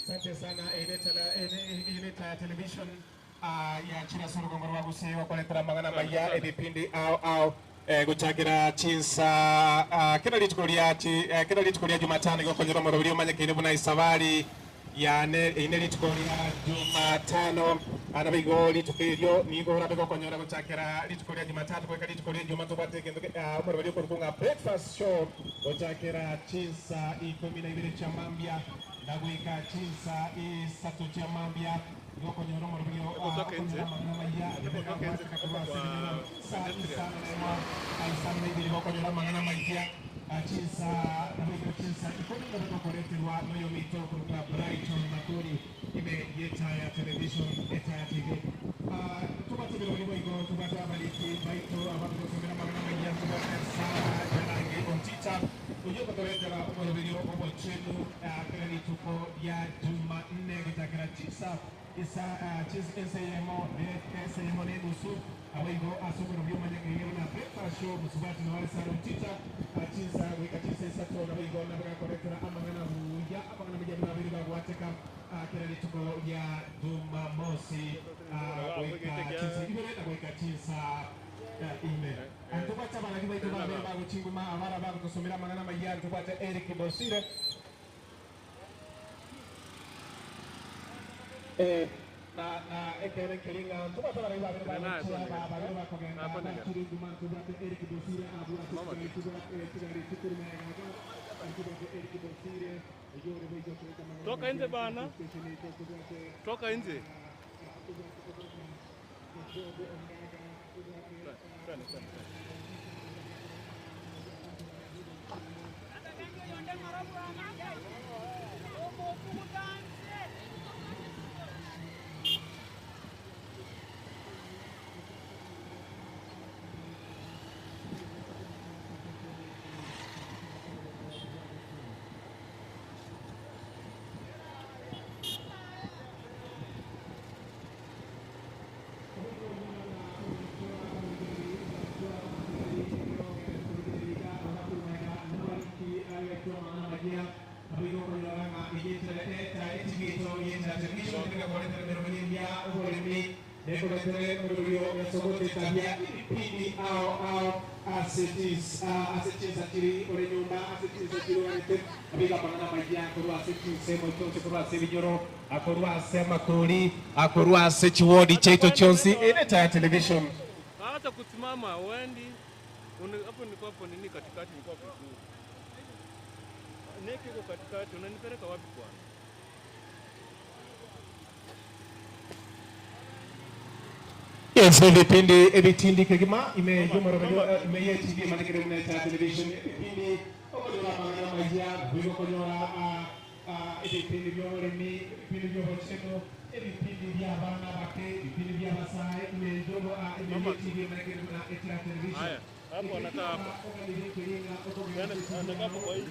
Asante sana eye ne television yachire ase orogongo rwa Gusii gokoretera amang'ana amaya ebipindi ao ao gochakera chinsa kera rituko ria kera rituko ria Jumatano igo okonyora omoroberi omanyekeire buna esabari yane eri ne rituko ria Jumatano nabo igo rituko erio nigo orabe gokonyora gochakera rituko ria Jumatatu goika rituko ria Ijumaa tobwate egento omoroberi okorokwa ng'a breakfast show gochakera chinsa ikomi na ibere chia mambia. Na goika chinsa isato chia mambia igo okonyora omorobio okonyora amang'ana amaya, Rebeka agwateka korwa ase ebinyoro chinsa isano nemo na isano na ibere igo okonyora amang'ana amaya, chinsa naboigo chinsa ikomi nabo gokoreterwa noyominto okorokwa Brighton Makori ime y'Etaya Television, Etaya TV. Ntobwate ebirorio boigo, ntobwate abariki baito abagotosomera amang'ana amaya, ntobwate Sarah Nyarangi Ontita, Oyio ogotoretera omoroberio omochenu kera rituko ria Jumanne gochakera chinsa ensa eyemo ensa eyemo na enusu. Naboigo ase omoroberio omanyekeire buna Breakfast Show, mosubati noe Sarah Ontita chinsa goika chinsa isato. Naboigo nabo gakoretera amang'ana buya amang'ana buya buna abere bagwateka kera rituko ria Jumamosi goika chinsa ibere na goika chinsa ime. Ntobwate abaragi baito babere bagochinguma, abara bagotosomera amang'ana amayia, ntobwate Eric Bosire, na na ekeene nkeri ng'a ntobwate abaragi babere bagochia ba babere bakogenda bachire nguma, ntobwate Eric Bosire abwo ase chigari chibwate chigari chikoruma egaga, ntobwate Eric Bosire oyio ore boigo okoreta amang'ana Toka amayia inche bana. ase station yaito, ntobwate Toka inche. ntobwate Job Ondaga, ntobwate Korwa ase amakori, korwa ase chiwodi chiaito chionsi, ere television. Hata kusimama uendi hapo niko hapo nini katikati niko vizuri. Neki iko katikati unanipeleka wapi bwana? Yes, ebipindi ebitindi kegima ime yomoroberio ime ye TV manekere buna eta television ebipindi okonyora amang'ana amaya bigo okonyora ebipindi bia oboremi ebipindi bia obochenu ebipindi bia abana abake ebipindi bia abasae ime yobo ime ye TV manekere buna eta television. Haya, hapo anakaa hapa. Yaani anakaa hapo kwa hii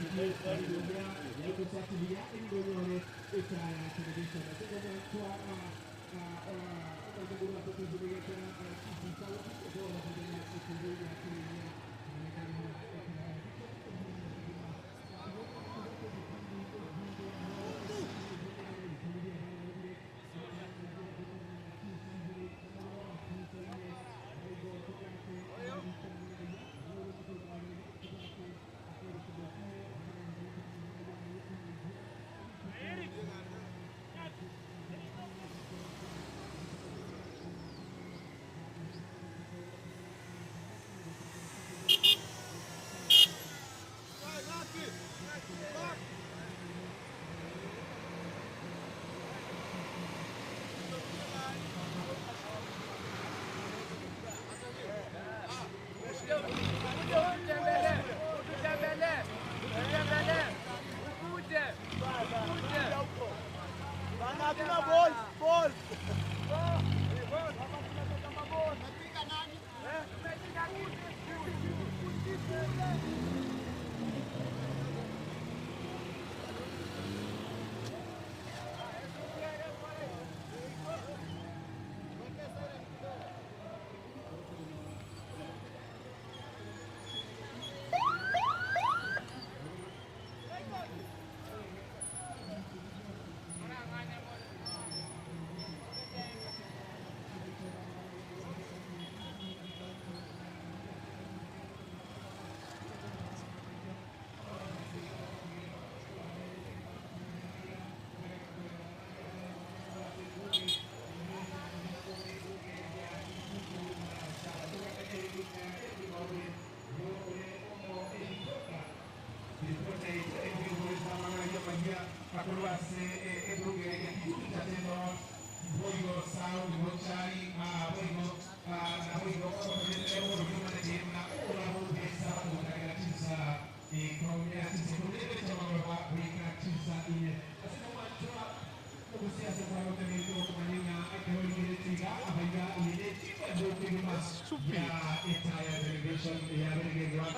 Stupid.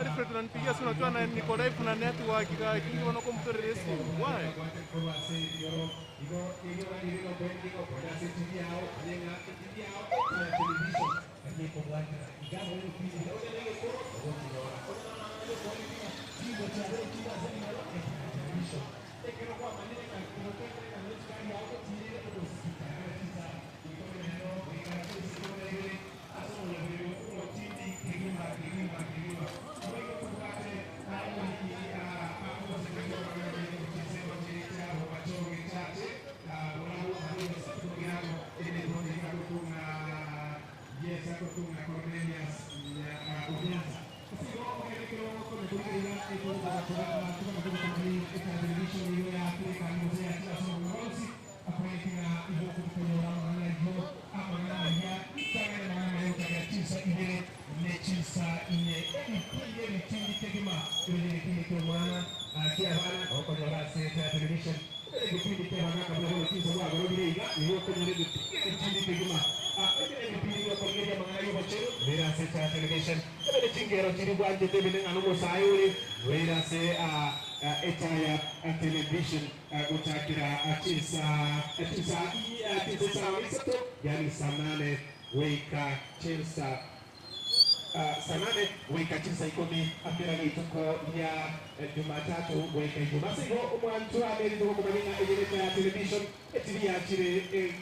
Alfred unanipigia simu unajua na niko live na network lakini wana computer simu. Why? Yani saa nane wika chesa saa nane wika chisa ikumi akira gituko ya Jumatatu wika Ijumaa sigo omwantu amerite gokumanyina eyereta ya television etv yakire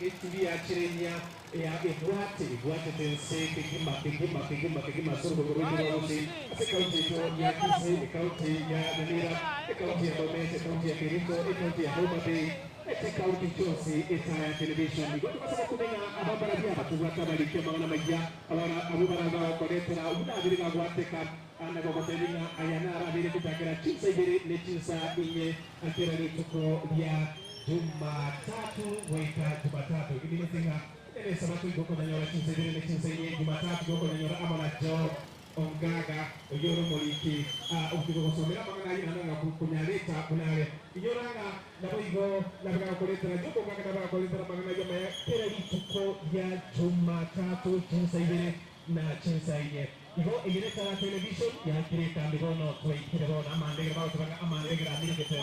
etv yakire nya ya ebwate ebwate tense kegima kegima kegima kegima soro gogorusi ase kaunti to ya Kisii kaunti ya Nyamira kaunti ya Bomet kaunti ya Kericho kaunti ya Homa Bay ete kaunti chonsi etaya television nigo tubasaba kumenya abambara bia batubwata balikia magana maia abana abo baraza bakoretera obunabire bagwateka anagogoteninga aya narabire kutakera chinsa ibere ne chinsa inye akera rituko lya Jumatatu weka Jumatatu ibinisinga ene sabatu igoko nanyora chinsa ibere ne chinsa inye Jumatatu igoko nanyora amana jo ongaga oyoro moliki ukigogosomera magana ayi nanga kunyareta kunare inyoranga nabo igo nabaga kuretera joko ngaga nabaga kuretera magana ayi maya kera rituko ya Jumatatu chinsa ibere na chinsa inye igo igireta television yakireta migono twikire bona amandegera bagotubanga amandegera amirigete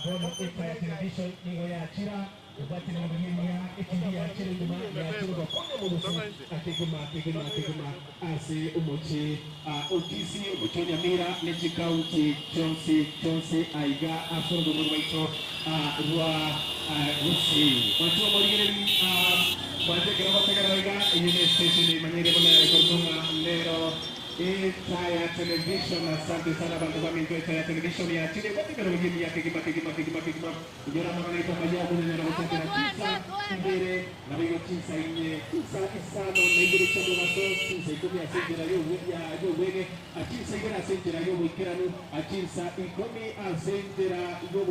bono eta ya television nigo yakira ubwatire mu bihimya ekindi yakira inyuma yakira ugakonde mu busu akiguma akiguma akiguma ase umuchi otisi umuchi Nyamira n'echikaunti chonsi chonsi aiga asoro rwaito rwa Gusii watu morigereri bategera bategera iga iyi ni station imanyere bona ikorwa lero Etaya Television. Asante sana bantu ba minto Etaya Television ya chile bategera mugimi ya kigima kigima kigima kigima ijora magana ito maya muna nyara bategera tisa imbere nabigo tisa inye tisa isano na imbere chamo gaso tisa ikumi asengera yo ya yo wege atisa ibere asengera yo bwikirano atisa ikumi asengera yo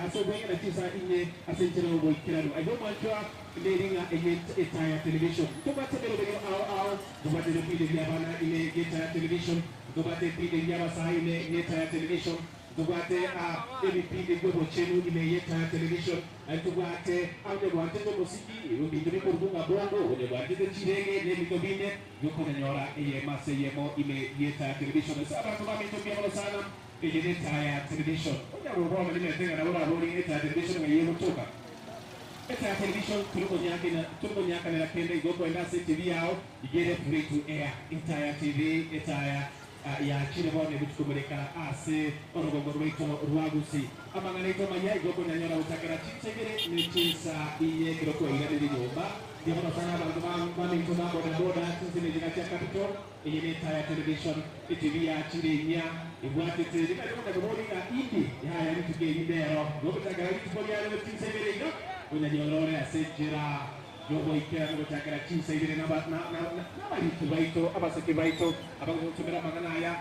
asengera na tisa inye asengera yo bwikirano ayo mwanchwa leringa enye Etaya Television tubatebero bero ao ao tubate pide bya bana ile Etaya Television tubate pide bya basaha ile Etaya Television tubate a ebipindi byobochenu ile Etaya Television tubate ane bwante muziki ebintu bikorwa bongo one bwante chirenge n'ebintu bine yokunyora eye mase yemo ile Etaya Television saba tuba minto bya sana ile Etaya Television onya robona limetenga na bora bori Etaya Television ngeye kutoka Etaya Television turiko nyakanera kende igoko enda se TV yao igere free to air Etaya TV Etaya yakire bone bitukumureka ase orogongo rwaito rwagusi amang'ana aito maya igoko nanyora gutakera chinsegere ne chinsa iye kiroko iganire nyomba ndiabona sana abantu baminto ba bodaboda chinsene jira chia capital eye ne Etaya Television etv yakire nya ibwatete rikarikonda kuboringa indi yaya rituke ibero gokutakera rituko lyaro chinsegere igo unyanyorore ase njira Yogoikeranu gochakera chinsa ibere nabariki baito, abaseki baito, abagotomera amang'ana aya,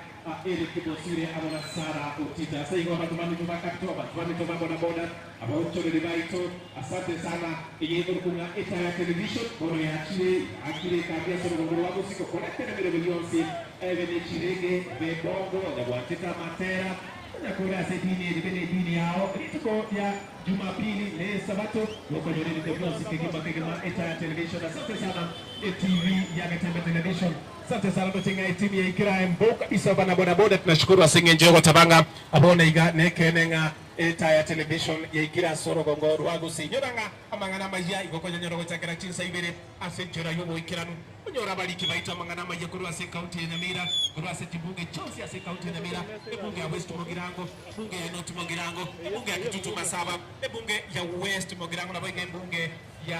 Eric Bosire amo na Sarah Otita. Ase igo abanto baminto ba Capital, abanto baminto ba bodaboda, abaonchoreri baito, asante sana. Eye ekorokwa ng'a Etaya Television bono yachire, yaakire ekambi ase orogongo rwa bosiko koretera emeremo yonsi, ebe ne chirege, ebe ebongo, onye gwanchete amatera, Onye kore ase edini eribe nedini yao, rituko ria Jumapili ne Esabato, gokonyora ebinto bionsi kegima kegima Etaya Television. Asante sana etv ya Getembe Television. Asante sana ndoche ng'a etimu yaikire aye mbo kabisa bana bodaboda tunashukuru ase eng'encho yogotaba ng'a bono iga nekeene ng'a Etaya Television yaikire ase orogongo rwa Gusii. Nyora ng'a amang'ana amayia igo okonyanyora gochakera chinsa ibere ase enchera y'oboikeranu. Onyore abariki baito amang'ana amayia korwa ase ekaunti ya Nyamira, korwa ase chibunge chionsi ase ekaunti ya Nyamira, ebunge ya West Mogirango, ebunge ya North Mogirango, ebunge ya Kitutu Masaba, ebunge ya West Mogirango naboigo ebunge ya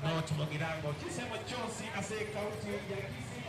North Mogirango, chinsemo chionsi ase ekaunti ya Kisii.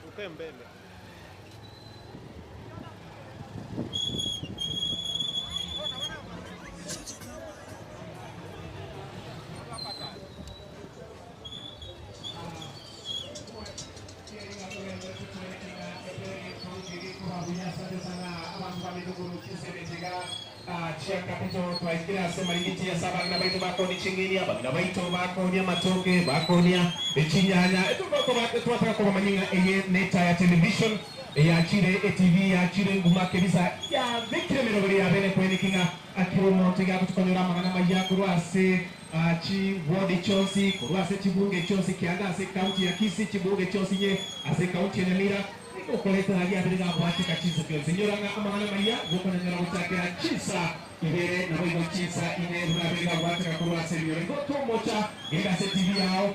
Ukae mbele. Chia Capital twaikire ase marigiti ase abang'ina baito bakonia ching'eni, abang'ina baito bakonia amatoke, bakonia chinyanya. Twataka kobamanyia ng'a eye netaya television eyachire etv yachire nguma kebisa yabekire emeroberi ya bene kweneki ng'a kera omonto iga agochia konyora amang'ana amaya korwa ase chiwodi chionsi, korwa ase chibunge chionsi kianda ase ekaunti ya Kisii, chibunge chionsi inye ase ekaunti ya Nyamira. Nigo okoretera aria abere gagwateka chinsa chionsi. Inyora ng'a amang'ana amaya gokonyanyora gochakera chinsa ibere naboigo chinsa ine buna abere gagwateka korwa ase emioro. Igo tomocha genda ase TV yao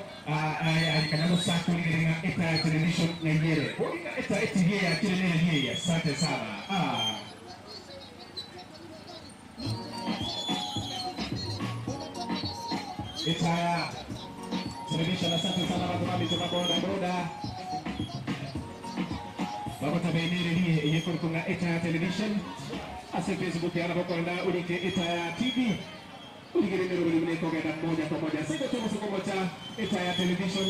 aye kanya gosaka origere ng'a Etaya Television ng'ai ere. Bori ng'a Etaya TV eyakire nere eye. Asante sana. Etaya Television, asante sana abanto baminto ba boda boda. Bagotabenererie eye korokwa ng'a Etaya Television ase Facebook yao nabo okogenda orike Etaya TV origere emeroberi buna ekogenda moja kwa moja. Ase igo tomosa komocha Etaya Television,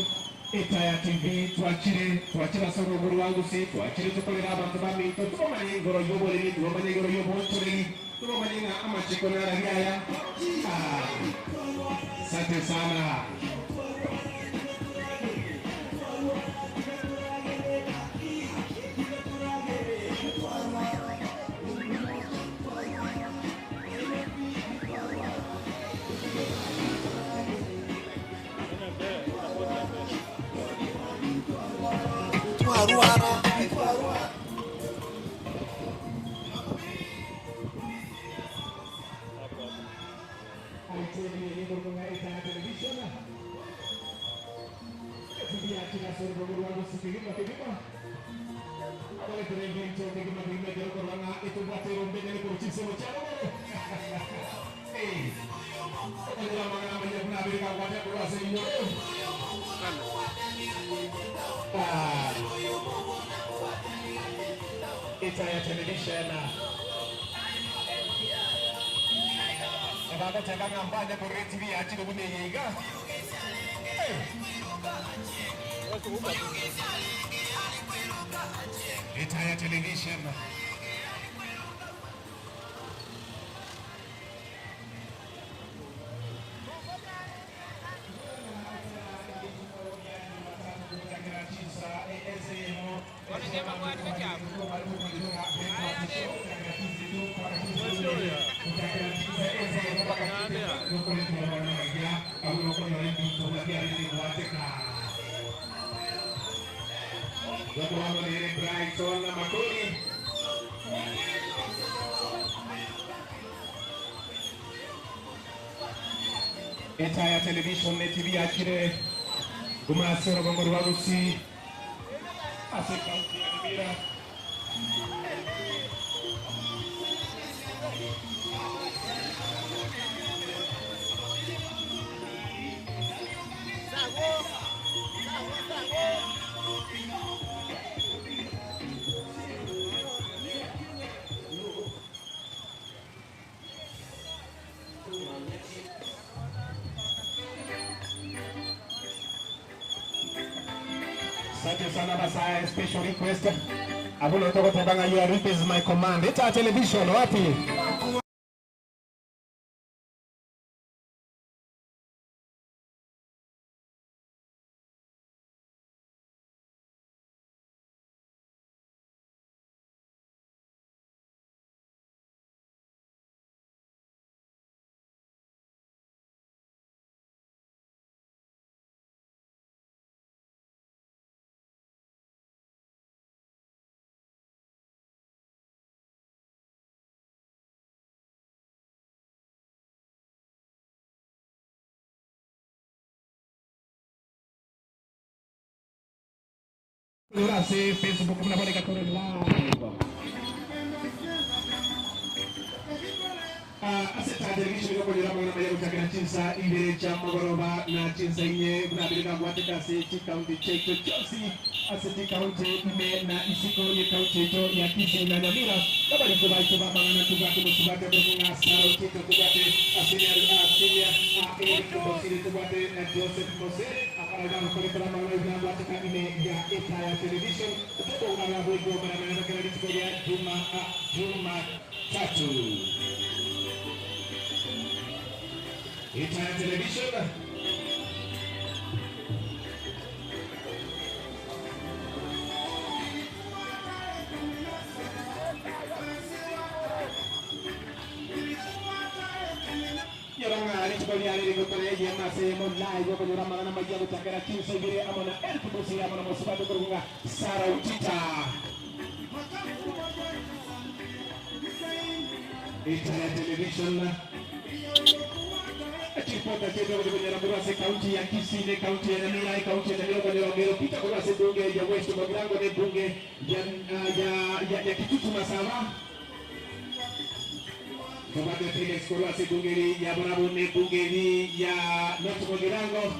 Etaya TV twachire twachire ase orogo rwa Gusii twachire tokorere abanto baminto tobamanye igoro y'oboremi tobamanye igoro y'oboonchoreri tobamanye ng'a amachiko nararia aya. Ah, asante sana. Okoretera ebinto kegima kegima ekero okorora ng'a etobwate erombe enene korwa chinsemo chia rogoro. Eh, okonyora amang'ana amaya buna abere kagwatera korwa ase igoro. Ah, Etaya television. Ebagoteba ng'a mbanya korora etibi yachire buna eye iga. Eh. Etaya television. Brighton Makori. Etaya television ne TV yakire gumase orogongo rwa Gusii ase ekaunti ya Nyamira. Asante sana Basaya, special request. Abulo toko tebanga your request is my command. Eta television wapi? Ase Facebook mnaboneka kore live. Ase television yokolera mwana maya kuchakira chinsa ibere cha magoroba na chinsa inye kunabirika gwateka ase chikaunti checho chonsi ase chikaunti ime na isiko ye kaunti echo ya Kisii na Nyamira nabariko baito bamang'ana tubwate mosubate bokung'a Sara Otito tubwate asinia asinia Eric Bosire tubwate na Joseph Mose akaraga korekora mang'ana ibina gwateka ime ya Etaya television tubongana bwego maramana kera rituko ria Juma Jumatatu. Etaya television. Yoranga rituko ria riri gotore yema semo live okonyora mang'ana maiya gochakera chinsa ibere amo na Eric Bosire amo na mosubate korunga Sara Utita. Etaya television. Chipota chetu kwenye Murase kaunti ya Kisii ne kaunti ya Nyamira kaunti ya Nyamira kwenye Ongero pita kwa bunge ya West Mugirango ne bunge ya ya ya, ya Kitutu Masaba Kabate Felix Korwase bunge ya Borabu ne bunge ya North Mugirango.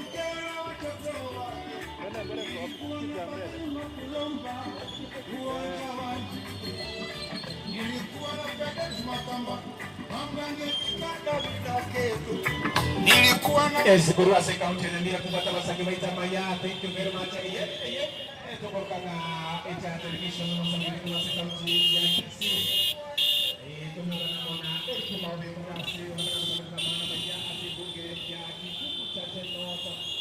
Yes, Korwase kaunti ya Nyamira kubata basaki baita maya. Thank you very much. Ye ye tukorkanga eta television no sa Korwase kaunti ya Kisii. Eh tumugana mona Eric Maube Korwase wanataka mana maya ati bunge ya Kitutu cha North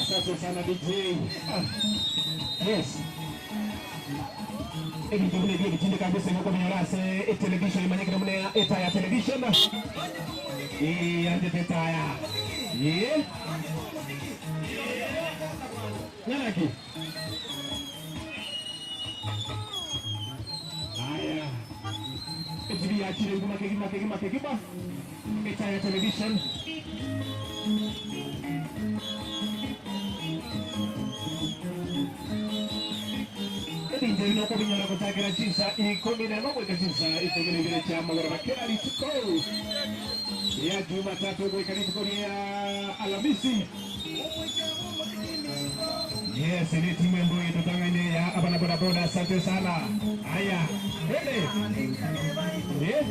Asante sana DJ. Ah, yes. Ebinto buna ebi ebitinde kabisa ngokobinyora ase etelevision emanyekire buna etaya television. Eh, anchete etaya. Eh. Ng'anaki? Aya. Etibi yakire nguma kegima kegima kegima. Etaya television. Ebinto ebi nokobinyora gochakera chinsa ikomi na emo goika chinsa ikomi na ibere chia amagoroba kera rituko ria Jumatatu goika rituko ria Alamisi. Yes, ni timu ambayo itutangane ya abana bodaboda. Asante sana. Haya, twende. Eh?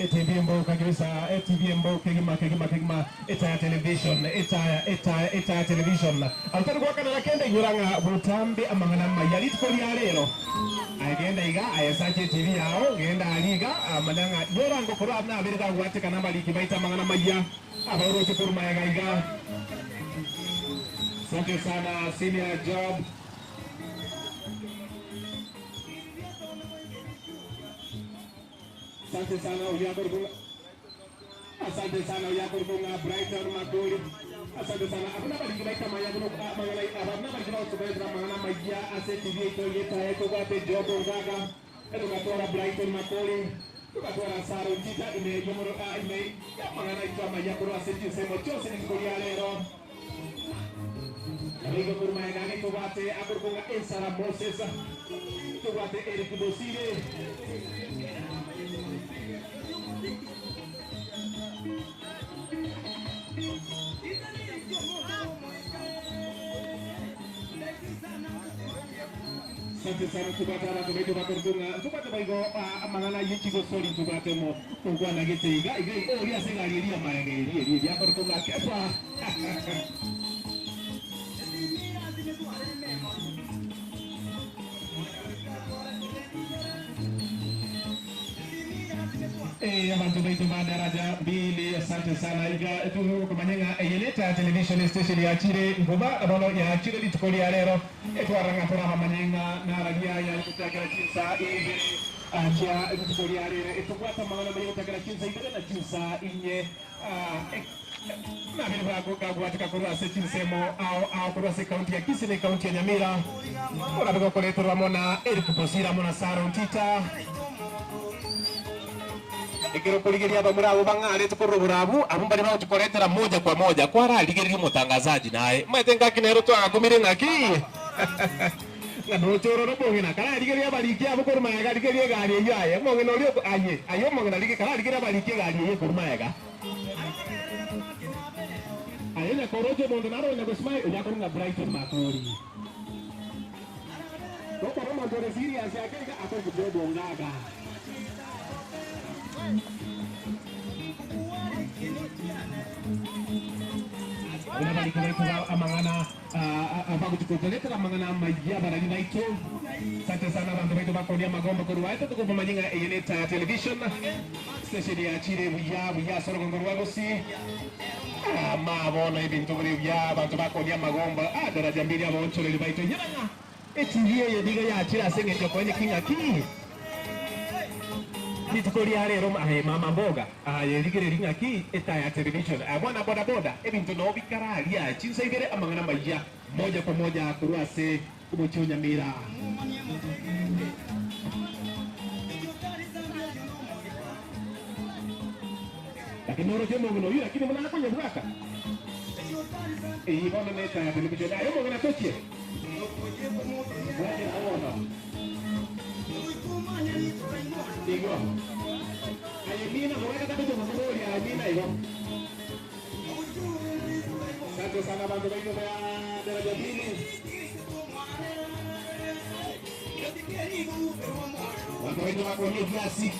ATV Mboka kabisa, ATV Mboka kegima kegima kegima, Etaya Television, Etaya Etaya Etaya Television. Altari kwa kana kende iguranga butambi amangana maya rituko ria rero. Agenda iga ayasache TV yao, genda aliga amananga yorango korwa na abere gwatika namba liki baita mangana maya. Abaroche kuruma ya iga. Asante sana senior job. Asante sana Uyakorbunga. Asante sana Uyakorbunga Brighton Makuri. Asante sana. Abuna bali kibaita maya kuno mangala abuna bali kibaita kubaita mangana maya ase TV ito yeta eko gwate Job Ngaga. Eto katora Brighton Makuri. Tukatwara Saro Tita ime yomoro a ime ya mangana ito maya kuno ase chisemo chose ni kulia lero. Rigo kurma gani tugwate akorbunga Esara Moses. Tugwate Eric Bosire. Asante sana tubate abantu baitu bakortunga tubate baigo amang'ana yechigosori tubate mo okwana gete iga iga oria ase egari eria amaega eri eri eri akortunga kefa. Eh, abantu baitu ba daraja mbili, asante sana iga tukumanyanga eyeleta television station ya chire ngoma abono ya chire lituko lia lero etwaranga turaha manyenga naragia ya kutakira chinsa ibere achia lituko lia lero etugwata mangana manyenga kutakira chinsa ibere na chinsa inye nabere bako kagwatika korwa ase chinsemo ao ao korwa ase kaunti ya Kisii na kaunti ya Nyamira orabiko koleterwa mona Eric Bosira mona Saro Ntita ikiro kurigeria abamura abo bang'arete korwa burabu abo mbari bagotukoretera moja kwa moja kwararigereria omotangazaji naye maete ngaki nero twagakumire ng'aki ng'a nochororo omong'ina kararigereria abariki abo korwa maega arigereria egari eywo aye omong'ina oria aye aye omong'ina rige kararigereria abariki egari eywo korwa maega aye nyakoroche omonto naro onya gosima onya korwa ng'a Brighton Makori gokora omonto ore serious ake iga akorwa Ngaga. Amang'ana abagotukotoretera amang'ana amaya barari baito. Asante sana abanto baito bakoria amagomba korwa aito tukobamanyenga eyeleta television station ya chire buya buya sorogongo rwa gosi mabono ebinto buri buya abanto bakoria amagomba daraja mbili abonchoreri baito nyerang'a etv eye niga yachire ase eng'encho konye king'aki rituko ria rero aye mama mboga aye rigere ng'aki etaya television mwana boda boda ebinto no bikararia chinsa ibere amang'ana maya moja kwa moja korwa ase omochie o Nyamira. Lakini oroche omong'ina oyio lakini buna akonyebwata. Eyio bono netaya television aye omong'ina tochie. Bwatera bono. Igo. Aye Mina mogaka tagocha gokoboria aye Mina igo. Asante sana banto baito ba daraja pili. Banto baito bakoria ebiasi.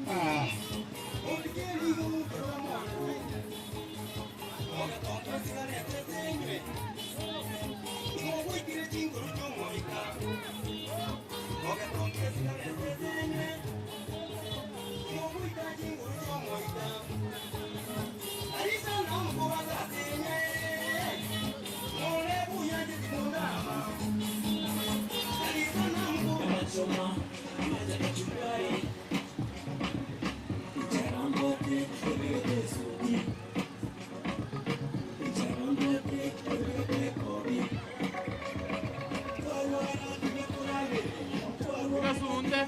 Ah. Kasunde.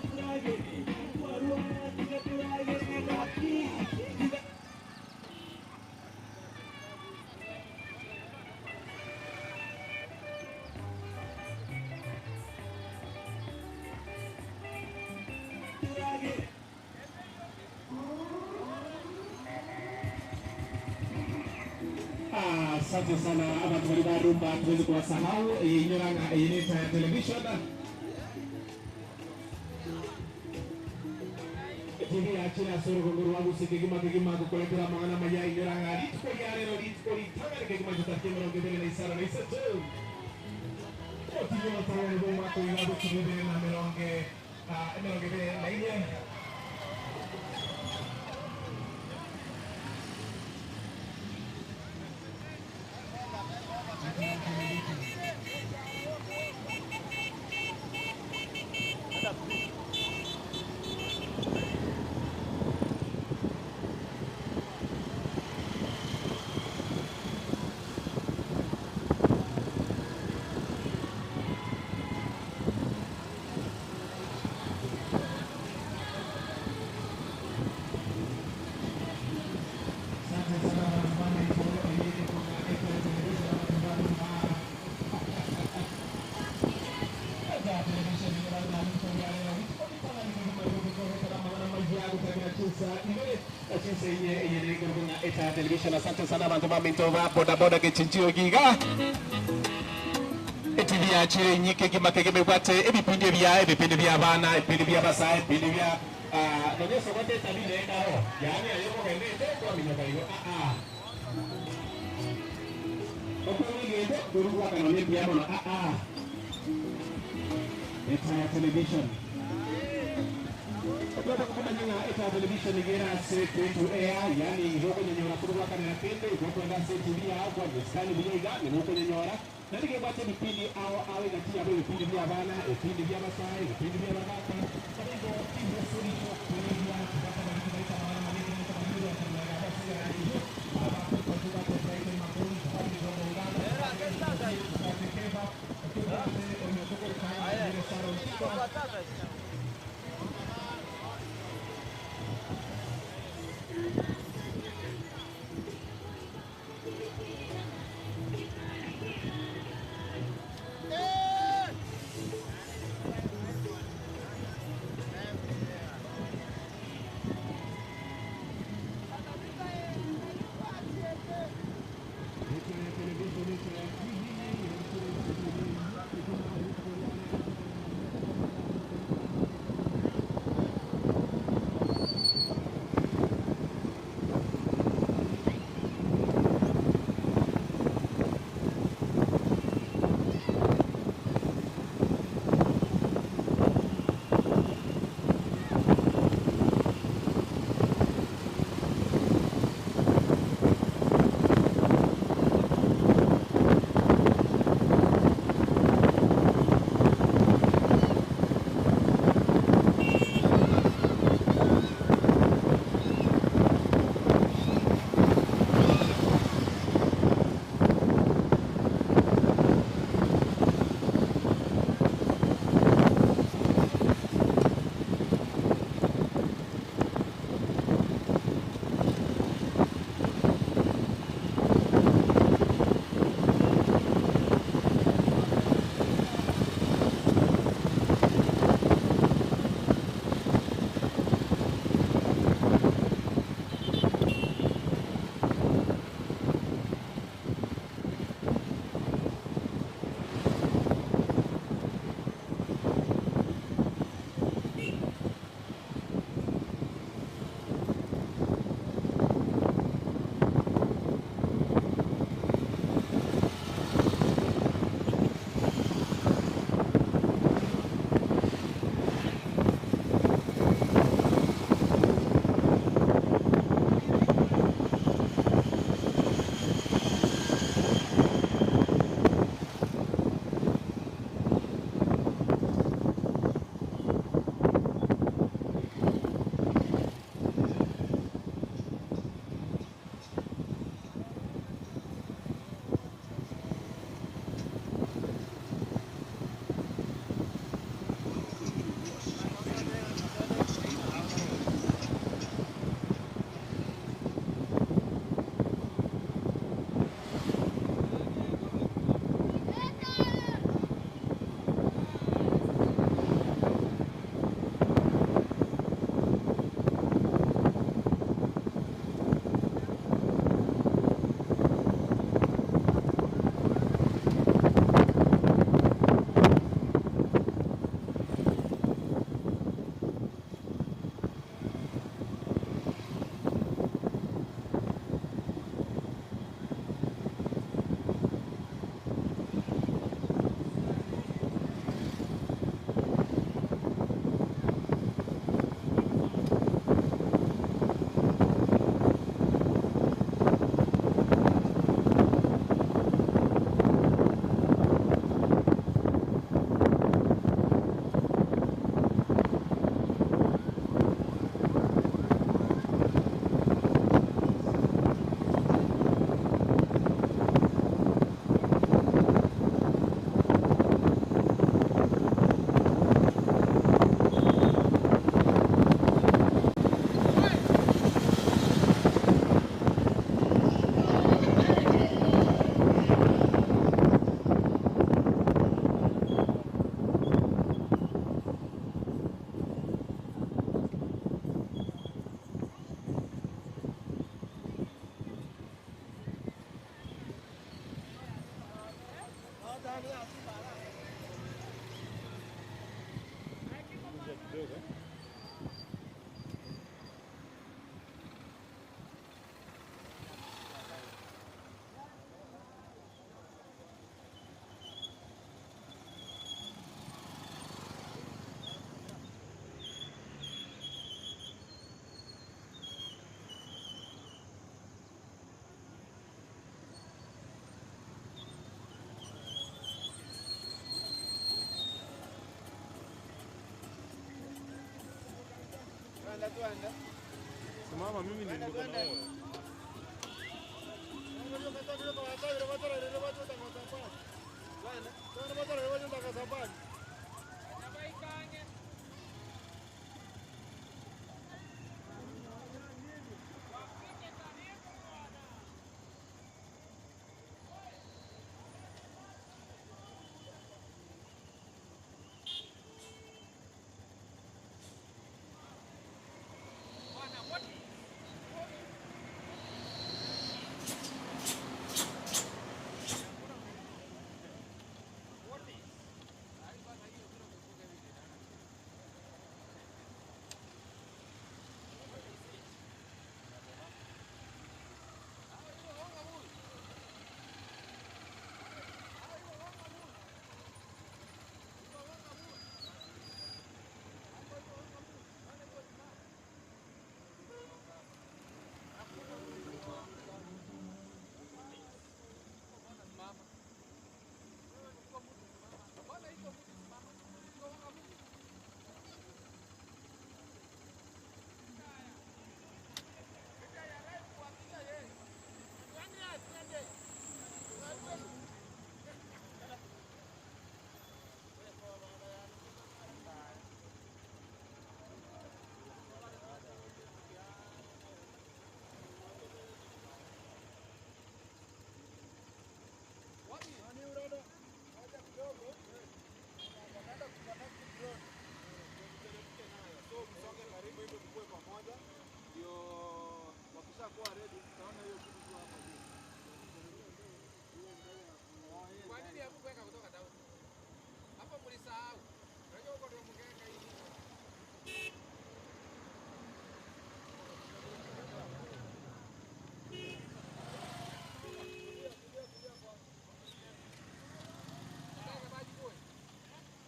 Asante sana abantu bali barumba tuweze kuwasahau inyoranga yeneta ya television TV ya china soro gongoro wangu sikigima kigima kukuletera mangana maya inyoranga rituko lya lero rituko litangane kigima tutariki mirongo ibere na isano na isato otiyo tawani bo mwaka w'ibihumbi bibiri na mirongo mirongo ibere na ine. Asante sana wanamama ito yenye kuna Apple television na television. Asante sana bantu baminto ba bodaboda gechinchio giga etv yachire nyike gima bwate ebipindi bya ebipindi bya bana ebipindi bya basae ebipindi bya nonyeso gwate tabile endaro yani ayo mogendete kwaminyoka igo ah ah okwamigende kurugwakana nebya mono ah ah Etaya television Okwenda kukumanyanga Etaya television igera se kwetu air yani igoko nyenyora kurugwakanira kende igoko se TV yao kwa jeskani biga nigoko nyenyora nandike bwate bipindi ao awe gati yabo ebipindi bya bana ebipindi bya basae ebipindi bya bagaka sabigo ibusurisho kulibya Kidogo. Simama, mimi ni niko na wewe. Kwa nini hamkuweka kutoka town? Hapo mlisahau. Unajua huko ndio mngeweka hivi. Ndege maji kule.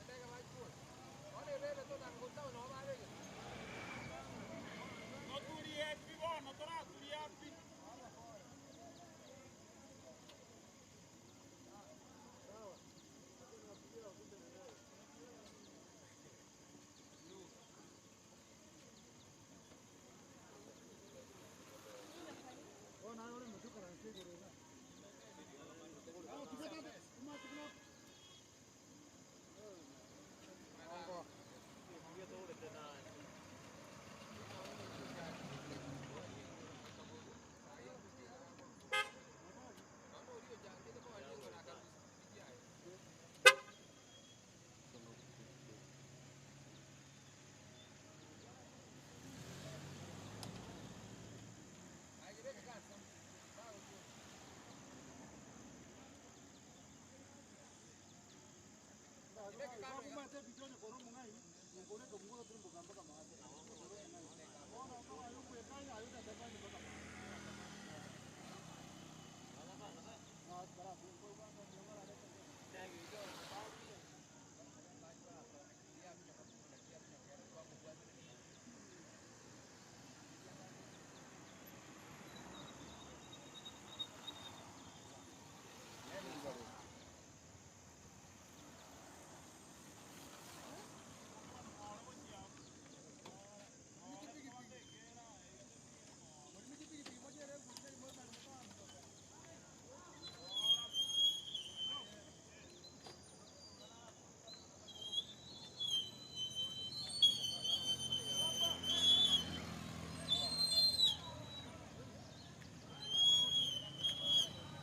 Ndege maji kule. Wale lele tu na ngotao na wale.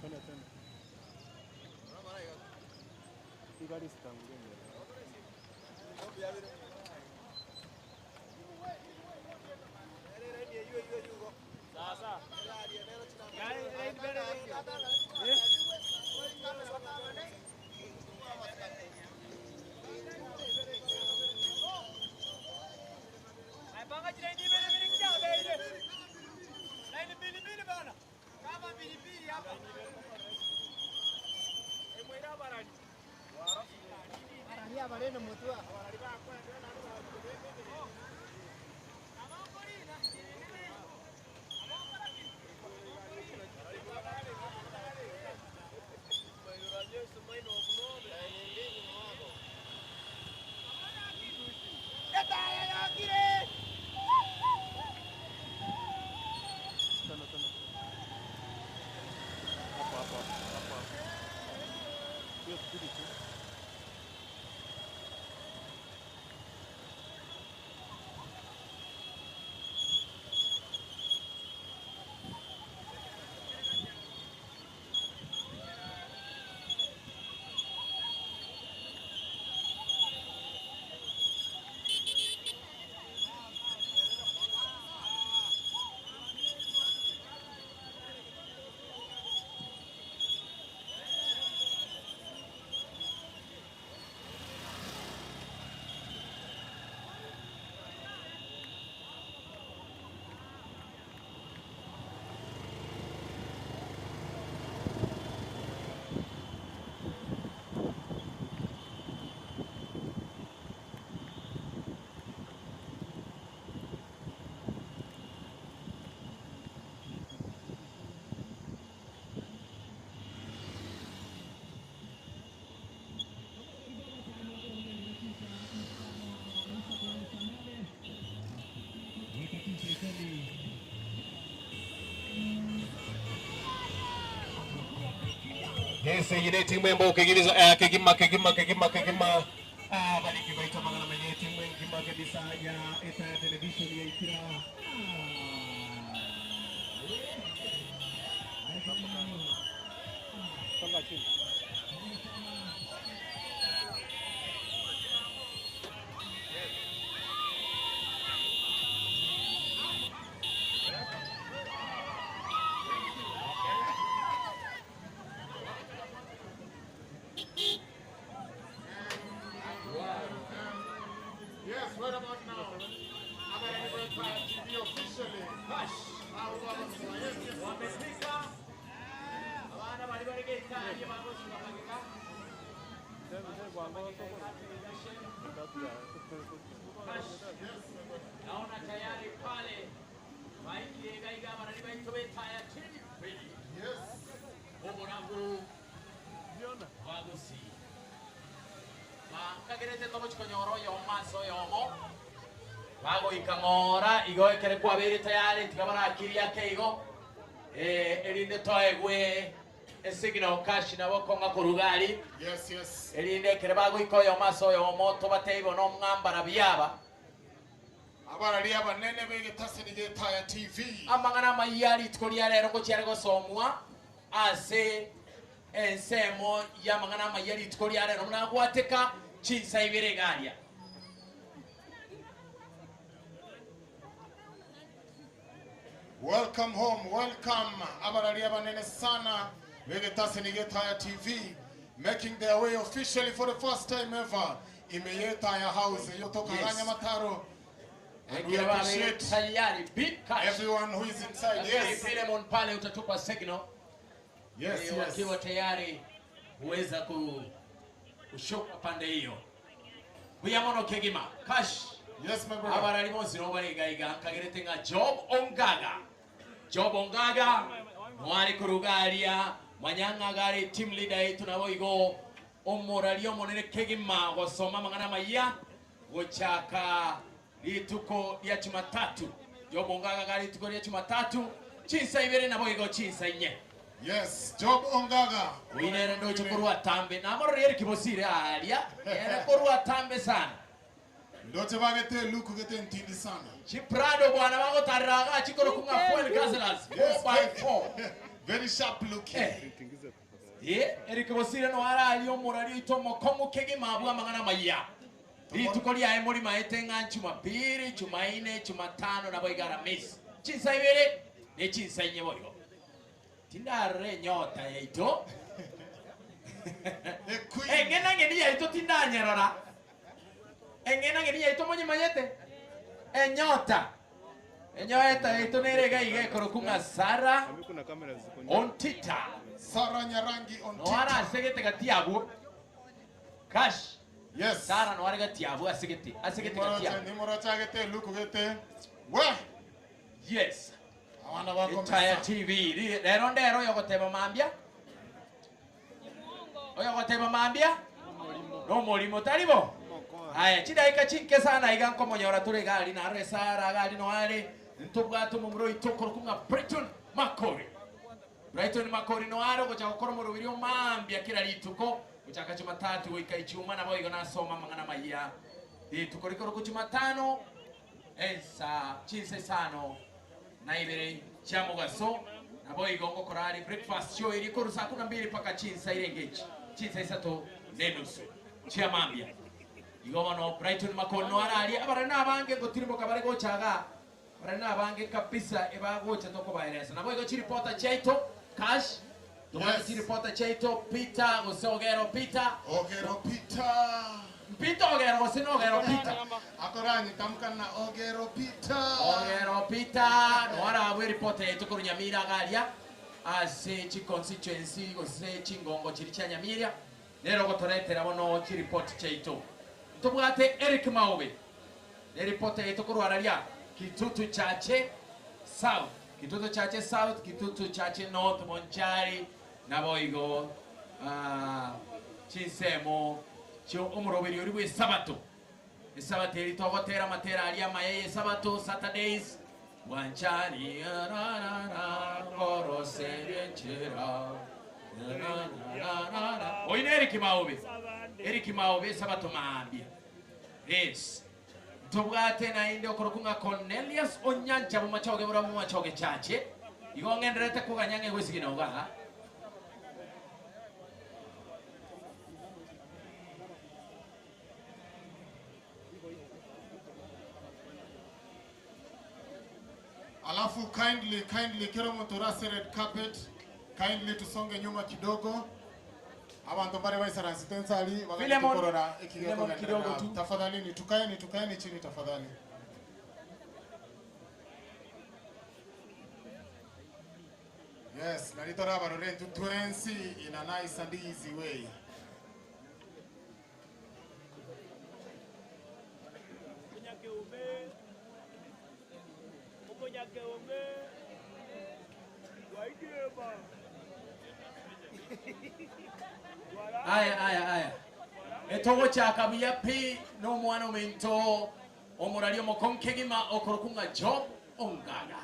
Tena tena. Hii gari sitangulia mbele. Tena tena. Hapo hapo hapo hapo. Hiyo spidi tu. Yes, eye timu embo kegiriza eh, kegima kegima kegima kegima ah bariki baita mangana menye timu engima kabisa ya eta television ya ikira Songa chini. Yes, right about now. Abarani Breakfast TV officially. Yes, yes. Naona tayari pale maiki gaiga barani baitobetaya chini Yes. oborabu bagusi bakagerete togochikonyora oyomo ase oyomo bagoika ng'ora igo ekere kwabere tayari tiga barakiria ake igo eh, erinde toegwe esignal cash nabo kong'a korugari Yes, yes. erinde ekere bagoika oyomo ase oyomo tobateibo nomwambara biaba Abarali abanene begetasi ni Getaya TV. amang'ana amaiya rituko ria rero ngochiare gosomwa ase ensemo ya amang'ana amaiya rituko ria rero munagwateka chinsa ibere garia Welcome home, welcome abarali abanene sana begetasi ni Getaya TV making their way officially for the first time ever imeyetaya house yotoka Yes. yes. Mataro. And we Ekere babere appreciate tayari big cash everyone who is inside. Yes. Philemon pale utatupa signal Yes, Eh, yes. wakiwa tayari huweza ku kushuka pande hiyo buyamono kegima cash Yes, my brother. abarali bonsi nabo barigaiga nkagerete ng'a job ongaga job ongaga mwari kurugaria mwanyang'aga ari team leader yetu nabo igo omorari omonene kegima gosoma amang'ana maya gochaka rituko ria jumatatu job ongaga ga rituko ria jumatatu chinsa ibere nabo igo chinsa inye Yes, Job Ongaga. oinere ndoche korwa tambe namorori eri kibosire aria ere korwa tambe sana Ndoche bagete luku gete ntindi sana. chiprado bwana bagotariraga chikoro kunga fuel gasolas Yes, 4x4 very sharp looking. Eh. ye Eric Bosire no arari omorari oito omokongu kegima bwa amang'ana maya rituko riaye muri maete ng'a jumapili jumaine jumatano nabo igara mesi chinsa ibere ne chinsa inye boigo tindarore enyota yaito A quick queen. Eng'enang'eni yaito tindanyerora, eng'enang'eni yaito monyemanyete? Enyota. Enyoeta yaito nere iga iga ekorokwa ng'a Sarah Ami kuna kamera ziko nyuma. Ontita. Sarah Nyarangi Noara Ontita. ase gete gati abwo. Cash. Yes. Sarah noare gati abwo ase gete, ase gete gati Nimoroche abwo. nimoroche agete luku gete. We. Yes. Abana Etaya bakomesa. TV. Ri- Rero ndero oyogoteba mambia. Oyogoteba mambia. Nomorimo taribo. Aya chidaika chinke sana iga nkomonyora tore gari naro Sara gari noare ntobwate omomura oito okorokwa ng'a Brighton Makori. Brighton Makori noare ogocha gokora omorobiri omambia kera rituko gochaka Jumatatu goika Ichuma nabo igo nasoma amang'ana maya. Rituko rikorokwa Jumatano ensa chinsa isano na ibere chia mogaso nabo igo ngokora are breakfast show eri korwa saa kumi na mbili mpaka chinsa irenge echi chinsa isato na enusu chia mambia. Igo bono Brighton Makono araria abare nabange ngotirimboka bare gocha iga bare nabange kabisa ebagocha tokobaeresa. Nabo igo chiripota chiaito Cash tobwate Yes. chiripota chiaito Peter gose Ogero Peter. Ogero Peter. Peter Ogero gose na Ogero Peter. Akoranyi tamka na Ogero Peter. Ogero Peter noarabwe eripota yaito korwa Nyamira iga aria ase chiconstituency gose chingongo chiri chia Nyamira nero ogotoretera bono chiripoti chiaito. Ntobwate Eric Maobe neripota yaito korwa araria Kitutu Chache South, Kitutu Chache South, Kitutu Chache North, Bonchari naboigo chinsemo chio omoroberi oria bwa esabato. Esabato eri togotera amatera aria amaya ya esabato, Saturdays, Bwanchani rarara ngoroserie enchera rarara. Oyo ne Eric Maobe, Eric Maobe esabato mambia. Yes. Ntobwate naende okorokwa ng'a Cornelius Onyancha bomachoge bora bomachoge chache. Igo ng'endererete koganya ng'a egwesigina igaa. Alafu kindly kindly kero omonto ore ase red carpet kindly tusonge nyuma kidogo abantu mbare baisaransete nse aria bagende Philemon, korora Philemon ekigekogenderera kidogo tu. tafadhalini tukaeni tukaeni chini tafadhali. Yes, nari torabarore intwe twensi in a nice and easy way. Aya aya aya etogochaka buya pi na omwana ominto omorari omokong'u kegima okorokwa ng'a Job Ongaga.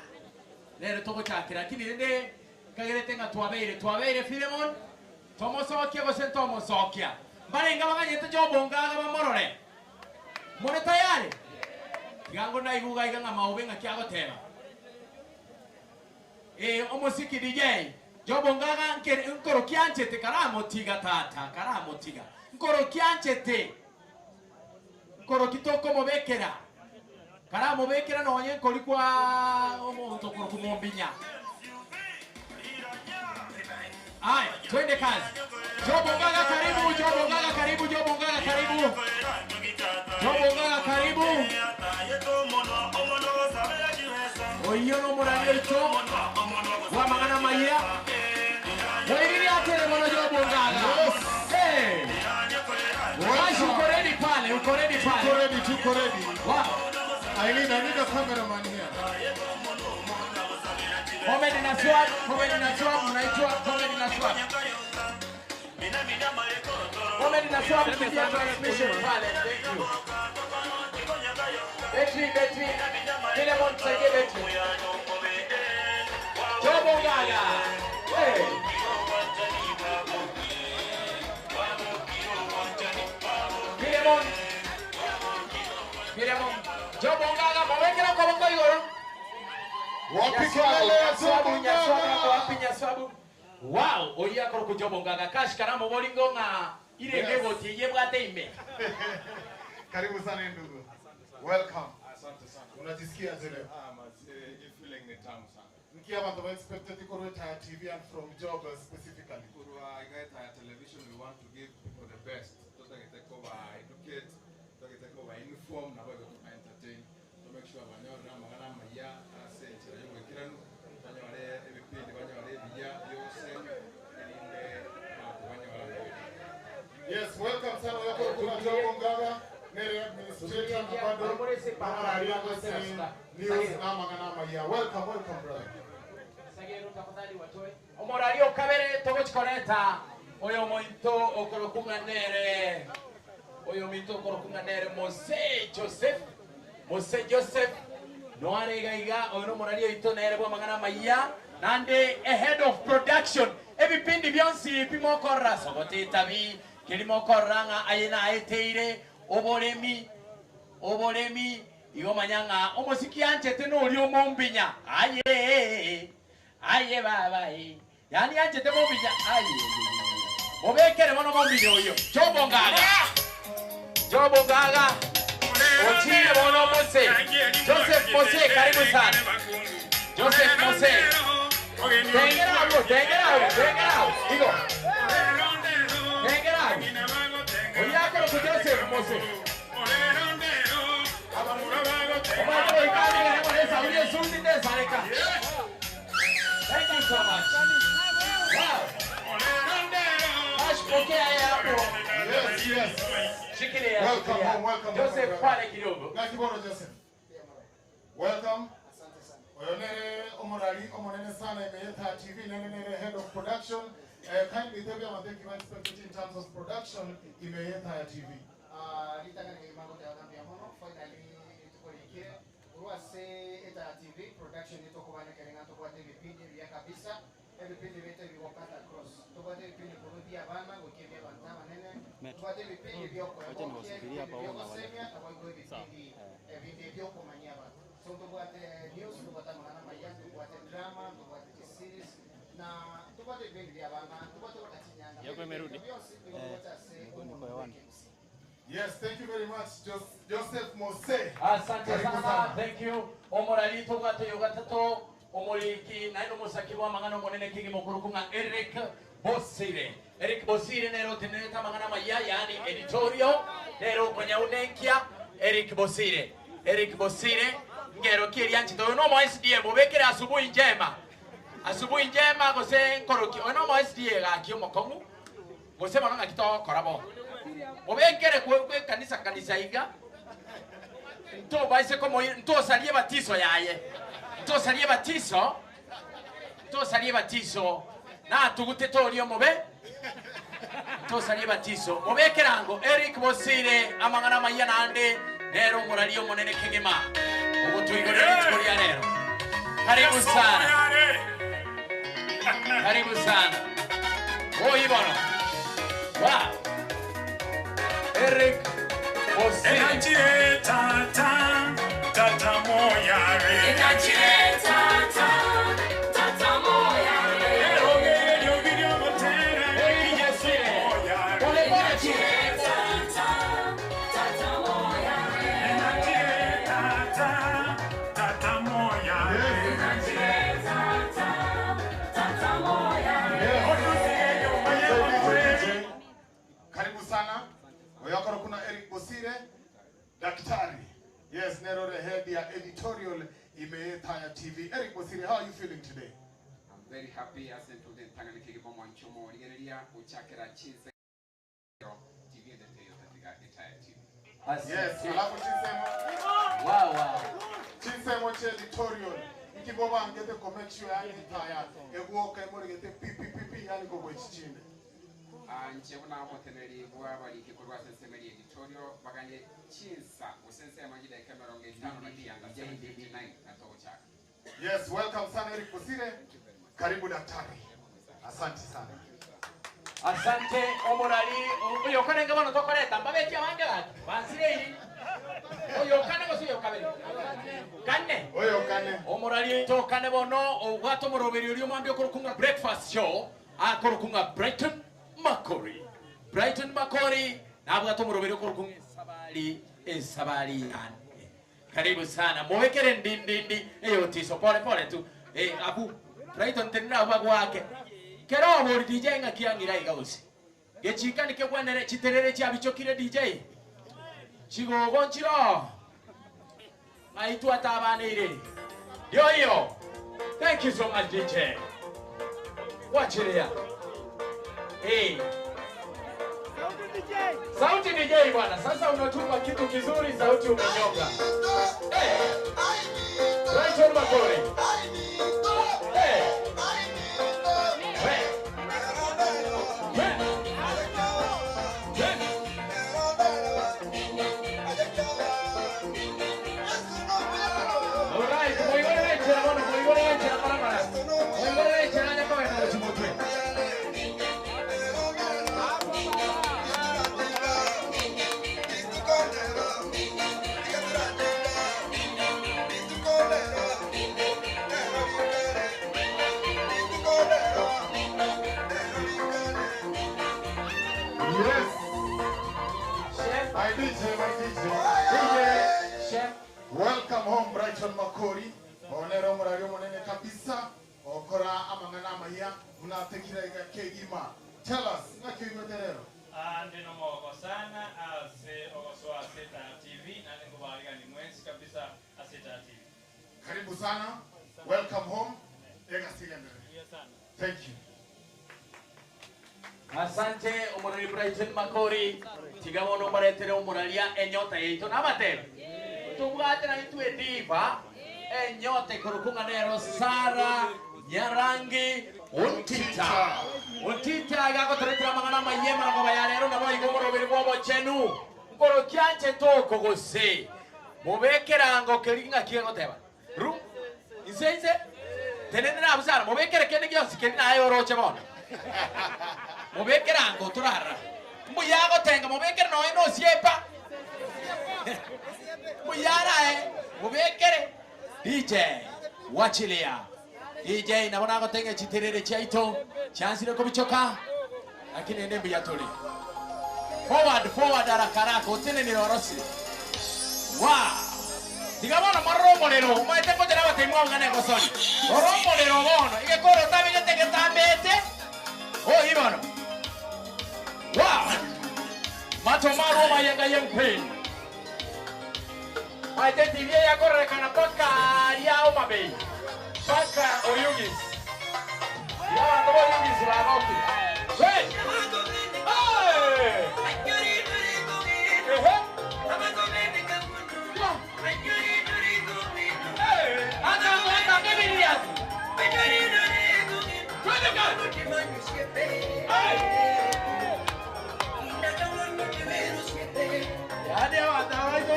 Nere togochakera lakini rende nkagerete ng'a twabeire twabeire Philemon tomosokia gose ntomosokia. Mbarenge abaganyete Job Ongaga bamorore. More tayari? Tiga ngo naigwe iga ng'a maobe ng'aki agoteba. Ee, omosiki DJ, Job Ongaga nkere nkorokia anchete karamotiga tata, karamotiga. Nkorokia anchete. Nkoroki tokomobekera. Karamobekera nonye nkori kwa omonto okorokwa mombinya. Aya, twende kazi. Job Ongaga karibu, Job Ongaga karibu, Job Ongaga karibu. Job Ongaga karibu. Oyio nomorani oito bw'amang'ana amaya. Oirire atere mono Job Ongaga. Hey. Washi uko ready pale, uko ready pale. Tuko ready, tuko ready. Wow. Eileen, I need a cameraman here. Comedy na swag, comedy na swag, mnaitwa comedy na swag. Comedy na swag kupitia transmission pale. Thank you. Betri, betri. Philemon, tusaidie betri. Job Ongaga. Hey. Philemon. Philemon. Job Ongaga, mwekera kwa bongo igoro. Wapi kelele ya Job Ongaga? Wapi Nyaswabu? Wow, oyi akoro ku Job Ongaga. Cash karamo bolingo nga irenge Yes. goti ye bwate ime. Karibu sana ndugu. Welcome. Asante sana. Unajisikia aje leo? Ah, mazee, hii feeling ni tamu sana. Nkia abantu ba expected ikorwe Taya TV and from Job specifically. Kurwa Igaita ya television, we want to give people the best. buya ase enchera y'oboikeranu, banyore ebipindi, banyore ebiya bionsi, erinde abanto banyore amaboko. Yes, welcome sana oyokoro kuna Job Ongaga nere administrator na bado nomorari ase news na amang'ana amaya. Welcome, welcome brother. Omorari o kabere togochi koreta oyomointo okorokwa ng'a nere oyominto okorokwa ng'a nere Mose Joseph, Mose Joseph noare iga iga, oyo nomorari oito nere bw'amang'ana amayia, naende e head of production, ebipindi bionsi pi mokorora ase ogotetabi, keri mokorora ng'a aye naeteire oboremi, oboremi, igo manya ng'a omosiki anchete noria omombinya, ayee. Aye baba ee, yaani anchete mobinya ayeyeyeye. Mobekere bono mobinya oyio. Jobo ngaga. Jobo ngaga. Ochire bono Mose. Joseph Mose karibu sana. Joseph Mose. Tengera abwo, tengera abwo, tengera abwo. Igo. Tengera abwo. Oyio akorokwa Joseph Mose. Omanyete goika ande ekero bono esauri esuti tesareka. Thank you so much. Wow. Ash, pokea yeye hapo. Yes, yes. Shikilia, Welcome shikilia. home, welcome home, Joseph brother. pale kidogo. Naki bono Joseph. Welcome. Oyo nere omorari omonene sana ime ye TV nere nere head of production. Eh, kindly tell me about the expected in terms of production ime ye TV. Ah, ritang'ani kegima ngoteba ng'a mbuya mono, finally rituko riikire, korwa ase Etaya TV production tokobana ekere ng'a tobwate ebipindi ebiya kabisa, ebipindi biaito ebigokata across, tobwate ebipindi korwa ebia abana goika ebia abanto abanene, tobwate ebipindi bia okoegokia, ebipindi bia ogosemia, naboigo ebipindi ebinde ebia okomanyia abanto. So ntobwate news, ntobwate amang'ana amaya, ntobwate drama, ntobwate chiseries, na ntobwate ebipindi bia abana, ntobwate mpaka chinyanga. Ebinto bionsi nigo bigocha ase omonwa bw'ekegusii. Yes, thank you very much, Joseph Mose. Asante Karibu sana, sana. thank you. Omorari tobwate oyo gatato, omoriki naende omosaki bw'amang'ana omonene kegima okorokwa ng'a Eric Bosire. Eric Bosire nere otenerete amang'ana amaya, yaani editorial, nere okonyaunenkia Eric Bosire. Eric Bosire, ngero ki eria nchete oyo nomo SDA mobekere asubuhi njema. Asubuhi njema gose nkoroki, oyo nomo SDA gaki omokong'u. Gose bono ng'aki togokora bono? Mobekere gwe kanisa kanisa iga, ntobaise komoira, ntosarie ebatiso yaye, ntosarie ebatiso, ntosarie ebatiso, natugutete oria omobe, ntosarie ebatiso. Mobekere ango Eric Bosire amang'ana amaya naende nere omorari omonene kegima ogotoigorera rituko ria rero. Karibu sana. Karibu sana. Oyi bono. Wow. Eric Bosire. Enachire tata, tata moyare. Enachire tata, tata moyare. Eric Bosire. Pole pole tu. Tata, tata moyare. Enachire tata, tata moyare. Enachire tata, tata moyare. Karibu sana. Oyokoro kuna Eric Bosire, daktari. Yes, nero the head ya editorial ime Etaya TV. Eric Bosire, how are you feeling today? I'm very happy ase ntude ntang'ani kegima omwancho omorigereria gochakera chinse TV endete yotatiga Etaya TV. Yes, alafu chinsemo. Wow. Chinsemo che editorial. Nkiboba ngete ko make sure yani Etaya eguoka emorigete PPPP yani ko chichinde. Ah, nche buna omoteneri bwa abariki korwa ase ensemo eri editorial baganye chinsa gose ensemo chidaika 50 na kianda 7:59 natogochaka. Yes, welcome sana Eric Bosire. Karibu daktari. Asante sana. Asante omorari oyo kanenge bono tokoreta mbabetie abange gaki bansire iri oyo kane gose oyo kabere kane Oyo kane. omorari tokane bono obwate omoroberi oria omwambia okorokunga breakfast show akorokunga Brighton Makori Brighton Makori nabwate omoroberi okorokunga esabari esabari yane karibu sana mubekere ndindindi eyotiso pole pole tu eh, abu Brighton tenera bagwake kero obori DJ ng'aki ang'ira iga gose gechika nikegwenere chiterere chiabichokire DJ chigogo nchiro ng'aitwa tabaneire. Ndio hiyo. Thank you so much DJ. Wachilia. Hey. Sauti DJ bwana. Sasa unatupa kitu kizuri, sauti umenyonga. Hey. Brighton Makori. Hey. Hey. Hey. Hey. Alright, moigore wechera bono, moigore wechera maramara. Moigore wechera nyako wena chimutwe. Yes. Chef. My DJ, my DJ. DJ, chef. Welcome home Brighton Makori. Onero murari munene kabisa. Okora amang'ana amaya munatekira iga kegima. Tell us, ng'aki oigwete rero? Ah, ndino moko sana ase ogosoa ase Taya TV na ningobarigani mwensi kabisa ase Taya TV. Karibu sana. Welcome home. Ega sigendere. Thank you. Asante omorari Brighton Makori tiga bono mbaretere omoraria enyota yaito nabatebe tobwate na intwe diva enyota ekorokung'a nero Sara Nyarangi Ontita Ontita igagotoretera amang'ana amayie marogoba ya rero nabo igo omoroberi bwa obochenu nkoro kianche toko gose mobekerango keri ng'aki egoteba ru inse inse tenene nabusara mobekere kende gionsi keri naye oroche bono mubekerango turara mbuyagotenga mubekere noe nosiepa mbuyarae mubekere DJ wachilia DJ nabo nagotenga chiterere chiaito chansire kobichoka lakini ende mbuya tuli forward forward arakaraka otenenere orosire wow tiga bono mororo omorero omanyete ngochera abatemi mwabugana egosori rora omorero bono igekoro otabegete getambete oyi bono wow macho maro mayenga yenkwe maite TV yakorerekana mpaka ya Homa Bay mpaka Oyugis ya bantu ba Oyugis bagoki hey hey Ehe. Hey, ata ata ngebilias. Twende kazi. Hey. Yaani abantu abaiko.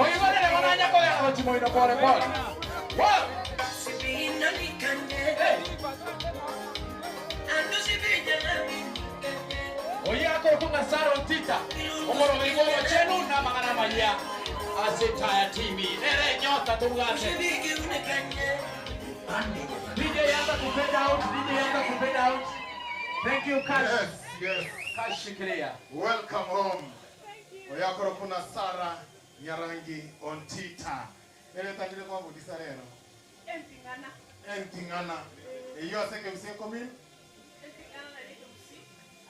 Oigorere bonanya kogera gochimoino pole pole. Wow. Hey. Oye akorokunga Sara Ontita omoroberi bwa obochenu na amang'ana amaya ase Taya TV nere nyota tobwate DJ anza kupenda out DJ anza kupenda out thank you Cash Yes, yes. Cash shikilia Welcome home. Oyakoro kuna Sara Nyarangi Ontita. Ere tangile kwa budisa rero. Entingana. Entingana. Eyo aseke mse komin? Entingana na leke msi.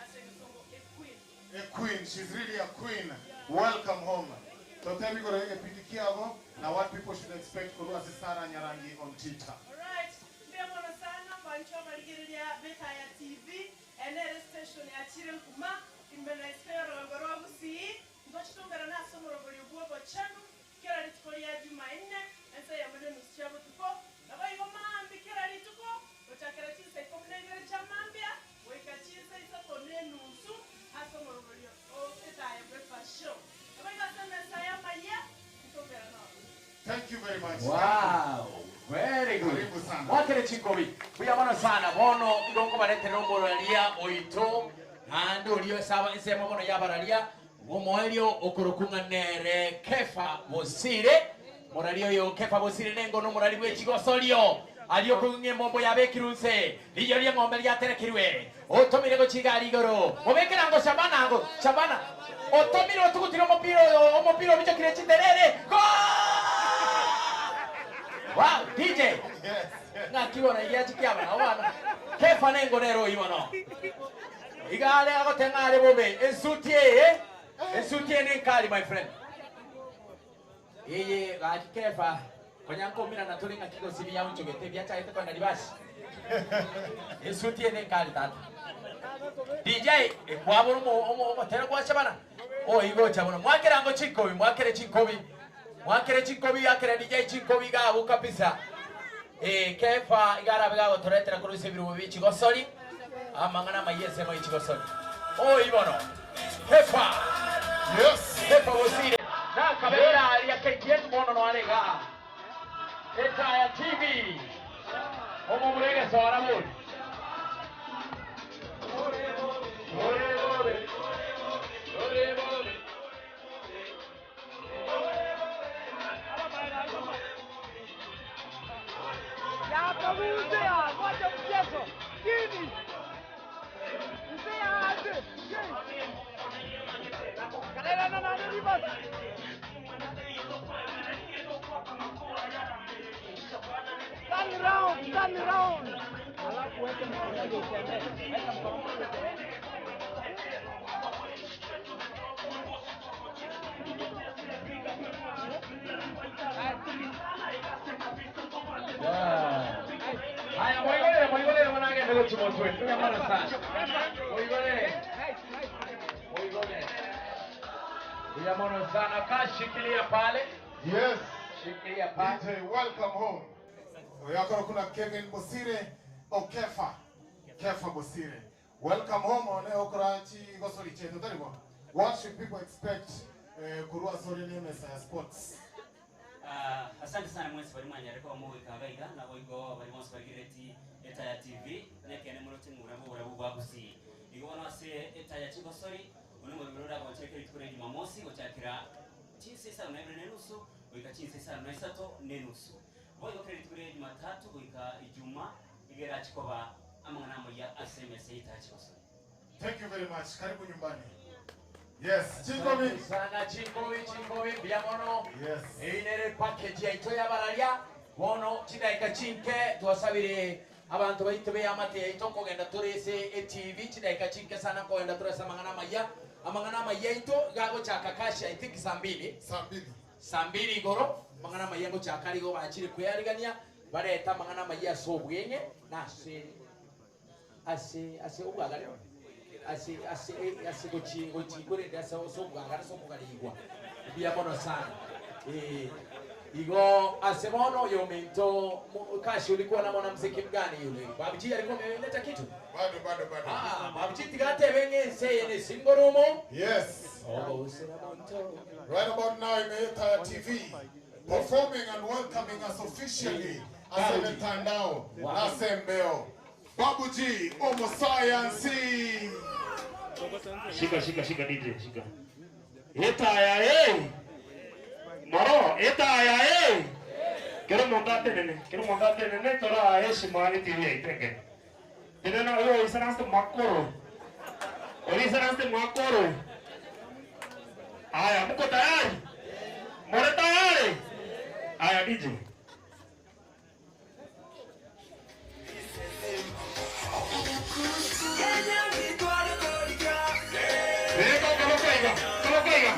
Aseke songo a queen. A queen. She's really a queen. Welcome home. Totebi koro epindi kiago na what people should expect korwa ase Sara Nyarangi Ontita. Alright. Mbia mwana sana bancho baligereria beta ya TV. NR station ya Chire Nkuma. Imbena ispero ngorwa gusi. Ndochitumbera na somo roboli bwo bochanu. Kera rituko lya Jumanne. Ensa ya mwene nusu cha butuko. Na bayigo mambi kera rituko. Ochakera chisa 12 cha mambia. Weka chisa isato nenusu. Asomo roboli o eta ya breakfast show. Na bayigo asema saya maya. Ntumbera na. Thank you very much. Wow, very good. Karibu sana. Mwakere chinkobi. Buya bono sana bono igongo baretera omoraria oito naende orio esaba ensemo bono yabararia omoerio okorokung'a nere Kefa Bosire moraria oyo Kefa Bosire nengo nomorari bwa echigosorio ario okong'ia emombo yabekirwe nse riyo ria eng'ombe riaterekirwe otomire gochiga igoro obekerango Shabana ango Shabana otomire otugutire omopira oyo omopira obichokire chiterere Goal! Wow, DJ. Ng'aki bono igia chikiaba nabo bana. Kefa nengo nero oyi bono. Igare agotenga are bobe. Ensuti eye. Ensuti eye nenkali my friend. Eye gaki Kefa. Konya nkoumerana tore ng'aki gose biaonchogete biachagete kogenda ribasi. Esuti eye nenkari tata. DJ, ekwabora omo omo omotero gwacha bana. Oigo ocha bono. Mwakere ango chinkobi, mwakere chinkobi. Mwakere chinkobi, akera DJ chinkobi iga abwo kabisa. Eh, Kefa iga arabe gagotoretera korwa ase ebirubo bie chigosori, amang'ana amaya ensemo ye chigosori. Oi bono. Kefa. Yes. Kefa Bosire. Nakabera aria KTN bono noare igaa. Etaya TV. Omomura egesora bori. Ore bobe. Ore bobe. Haya, moigorere, moigorere mwanange gochi motwe. Mbuya mono sana. Moigorere. Moigorere. Mbuya mono sana. Kashikilia pale. Yes. Shikilia pale. DJ, welcome home. Oyakoro kuna Kevin Bosire Okefa. Kefa Bosire. Welcome home one okora chi gosori chetu taribo. What should people expect kurwa sori ni mesa ya sports? Ah, asante sana mwesi bari mwanyareko omuwikagaiga nabo igo bari bonsi bagireti Etaya TV nekene muno ting'ura boburabu bwa Gusii. Igo bono ase Etaya chigosori one moroberi oragochakera rituko ria Jumamosi gochakera chinsa isano na ibere na enusu goika chinsa isano na isato na enusu. Boigo kera rituko ria Jumatatu goika Ijuma iga erache koba amang'ana amayia ase emesa ya Etaya chigosori. Thank you very much. Karibu nyumbani. Yes, Chinkobi. Sana chinkobi chinkobi mbuya mono. Yes. Eyio nere package yaito y'abararia bono chidaika chinke twasabire abanto baito b'eamate yaito nkogenda tore ase etv chidaika chinke sana nkogenda tore ase amang'ana amaya amang'ana amaya aito gagochaka kashi I think saa mbili Saa mbili. Saa mbili igoro amang'ana amaya ngochaka are igo bachire kwearigania barete amang'ana amaya ase obweng'e na ase ase ase obwagare ase ase ase gochi gochi korende ase ase obwagare ase okogarigwa mbuya mono sana eh igo ase bono oyo ominto mo kashi ulikuwa na mwanamuziki mgani yule Babu G alikuwa ameleta kitu Bado bado bado. Ah, Babu G tiga atebe ng'e ense eye nesingoro omo. Yes. Obosera monto. Right about now in Etaya TV, performing and welcoming us officially as a Mtandao Wow. Nasembeo. Babu G, Homo Science. Shika shika shika DJ shika. Etaya eh. Moro etaya eh. Kero monto atenene, kero monto atenene tora heshima ni TV yaitenge. Tenena oyo isanaste makoro. Oyo isanaste makoro. Aya, mko tayari? More tayari? Aya DJ. Venga, kama kaiga, kama kaiga.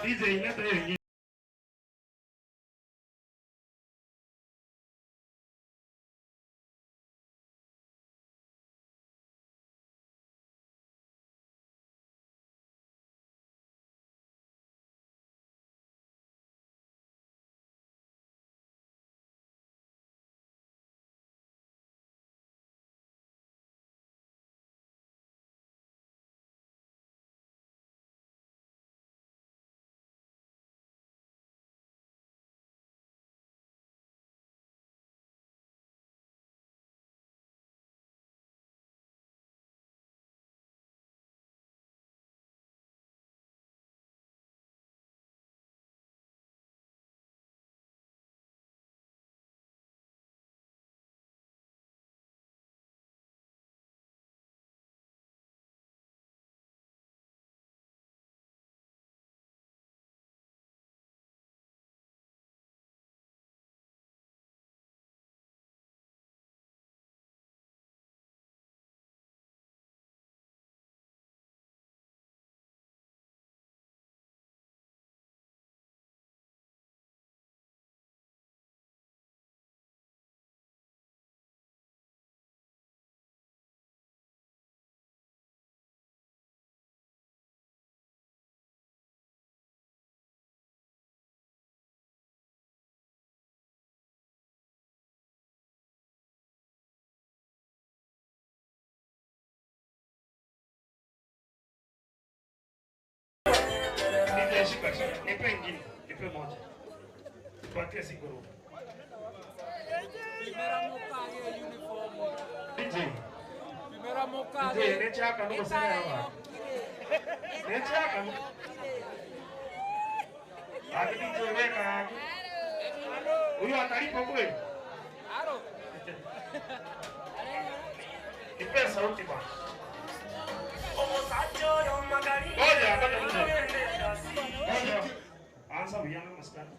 DJ, leta hiyo ingine. DJ, shika, shika. Nipe ingine, nipe moja. Tupatie single. DJ. DJ, nechaka nuko sema yawa. Nechaka nuko. Aki DJ weka aki. Huyu atalipa kweli? Nipe sauti bwana. Ngoja, ngoja mzee. Ngoja. Anza vijana maskani.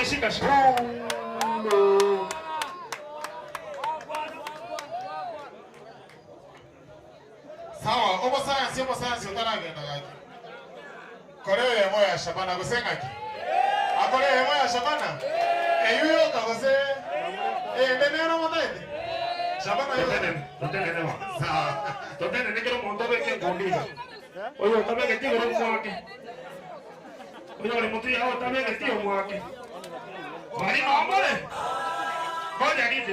Shika, shika. Sawa, obo sayansi otaragenda gaki. Koreo ya moya Shabana gusengaki. Akore emo ya Shabana. Eyuyo kagose. Eh nero mataete. Shabana yo. Totenene ba. Totenene kero omonto obeke enkundi iga. Oyo otabegeti igoro omwake. Oyo ore motwe yao otabegeti omwake. Bari nomore. Ngoja DJ.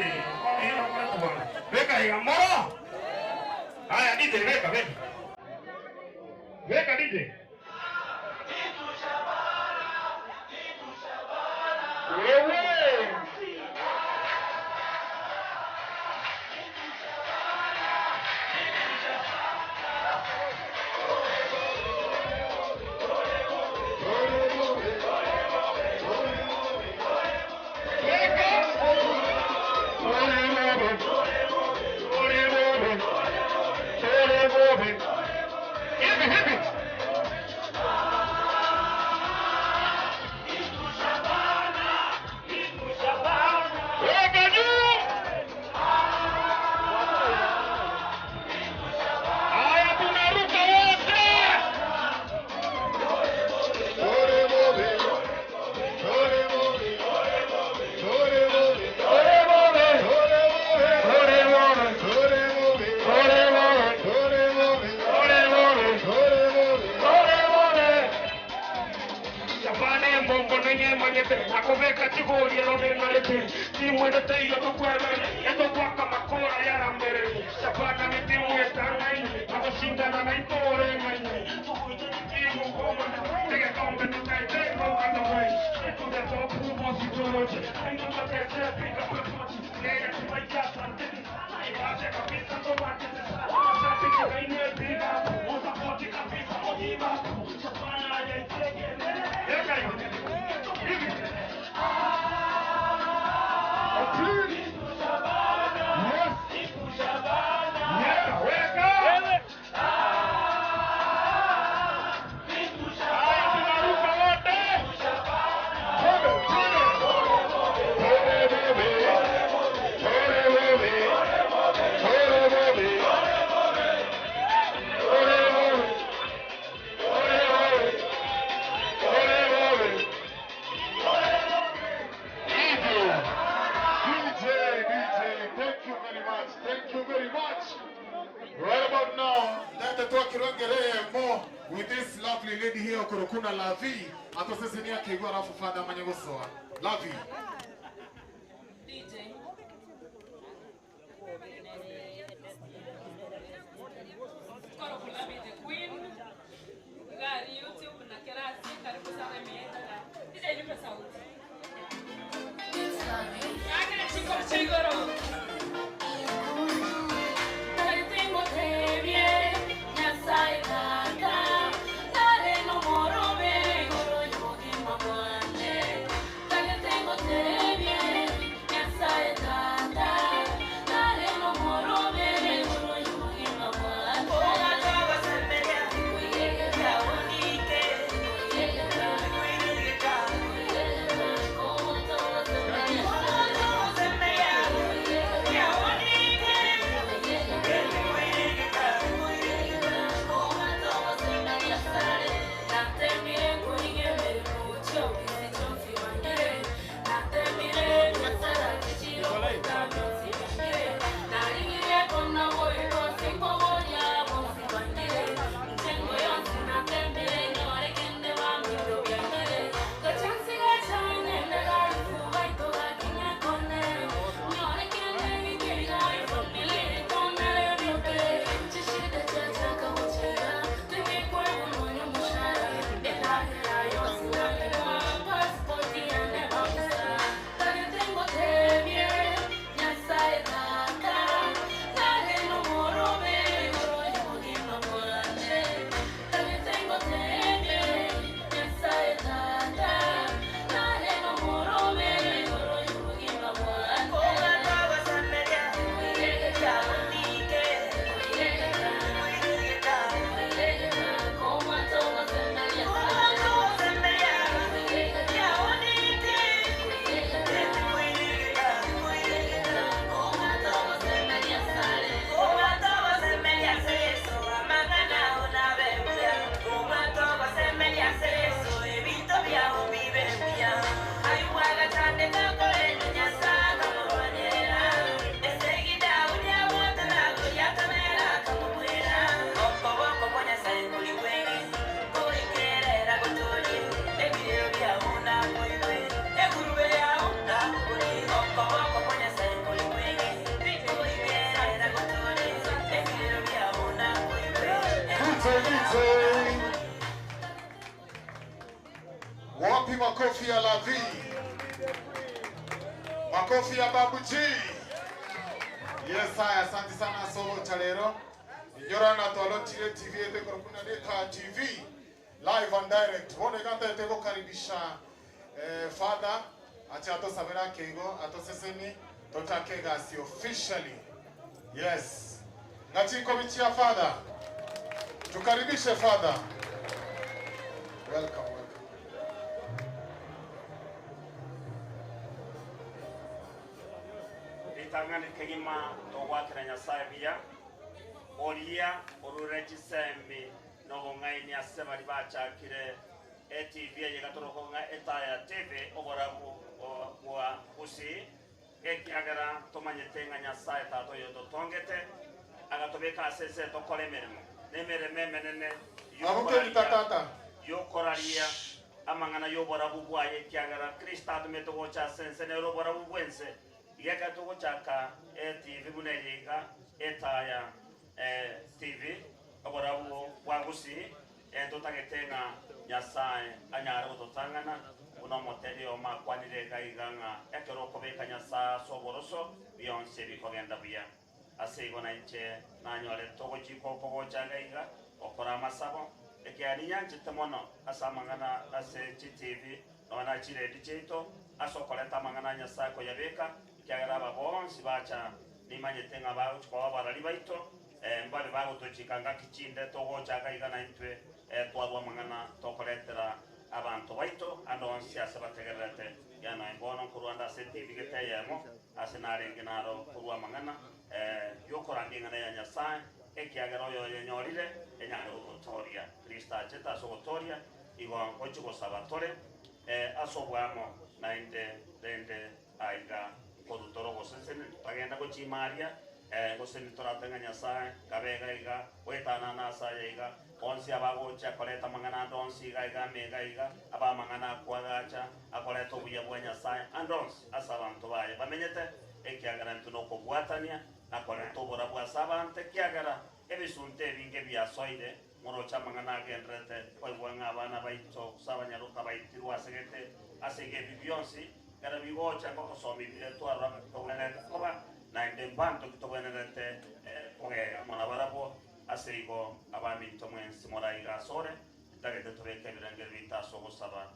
Iyo nomore tubona. Beka iga moro. Haya DJ beka beka. Beka DJ. Wewe. Haya, tunaruka wote. Shabana mbongo nenye manyete akobeka chigori ero nenarete timwendete iyo tukwemere etũgwaka makũra yara mbere Shabana nĩ timu ĩtangaine agũcindana na itũũra ĩng'aine tũgwĩte nĩ timu ngũmana tĩgekombe tũkaite ngũkathamwe ĩtũgetopumositoroche aitũmatete piga papoti yeye tumaijasanteni ibache kabisa tobatete mashabiki kaine piga usapoti kabisa ojiba Shabana yaitegele Hivi. DJ, DJ, thank you very much. Thank you very much. Right about now, let twakirongere more with this lovely lady here Kurukuna Lavi. Atosesenia kigwa alafu Father Manyegosoa. Lavi. DJ. Koro Kulabi the Queen. Gari YouTube na Kerasi, karibu sana imeenda na DJ nipe sauti. Yake chiko chigoro. Tengo tebie, nyasaye tata, nare no morobe, goro yogi mamane. Tengo tebie. Wapi makofi ya Lavi? Makofi ya Babu G. Yes, haya, asante sana solo chalero. Inyora na twalotire TV yetu kuna Neta TV live and direct. Wone kanta yete kukaribisha father acha atosabera keigo atoseseni totake gasi officially. Yes. Ngachiko bichia father. Tukaribishe father. Welcome, welcome. Ritang'ani kegima togwakera Nyasaye buya oria orure chisembi nobong'aini ase bari bachakire eTV eye gatorokonga etaya TV oborabu bwa Gusii ekiagera tomanyete ng'a Nyasaye tata oyo totongete agatobeka ase ense tokora emeremo na emeremo emenene Abukeri tata. Yokoraria amang'ana y'oborabu bwaye ekiagera Kristo atumete gocha ase ense nere oborabu bw'ense. Igeka togochaka eTV buna eye iga etaya TV oborabu bwa Gusii totagete ng'a Nyasaye anyare gototang'ana buna omoteri omo akwanire iga iga ng'a ekero okobeka Nyasaye ase oboroso bionsi bikogenda buya. Ase igo nainche nanyorete ogochika oko gocha iga iga gokora amasabo ekiagera ninyanchete mono ase amang'ana ase chiTV nonya chiredi chiaito ase okoreta amang'ana a Nyasaye koyabeka ekiagera aba bonsi bacha nimanyete ng'a bagochi koba abarari baito mbabe bagotochika ngaki chinde togocha iga iga naintwe twarwa amang'ana tokoretera abanto baito ande onsi ase bategererete yano embono nkorwanda ase TV gete eyemo ase narenge naro korwa amang'ana yokorandia eng'ana ya Nyasaye ekiagera oyo yenyorire enyare gotoria Kristo achete ase ogotoria igo gochi gosaba tore ase obwamo naende rende aiga korutoro goseseni tagenda gochimaria goseni torateng'a Nyasaye kabega iga goetanana ase iga onsi abagocha koreta amang'ana ande onsi iga iga amega iga abamang'ana akwagacha akoreta obuya bwa Nyasaye ande onsi ase abanto baye bamenyete ekiagera ntwe nokobwatania nakoreta oborabu ase abanto ekiagera ebisunte ebinge biasoire morocha amang'ana agenderete kwaigwa ng'a abana baito ase abanyaroka baitirwe asegete ase iga ebi bionsi kera bigocha ngogosoma ebire twarora tobwenerete koba naende mbanto ki tobwenerete kogega mona barabwo ase igo abaminto mwensi moraiga asore ntagete tobeke ebirenge bito ase ogosaba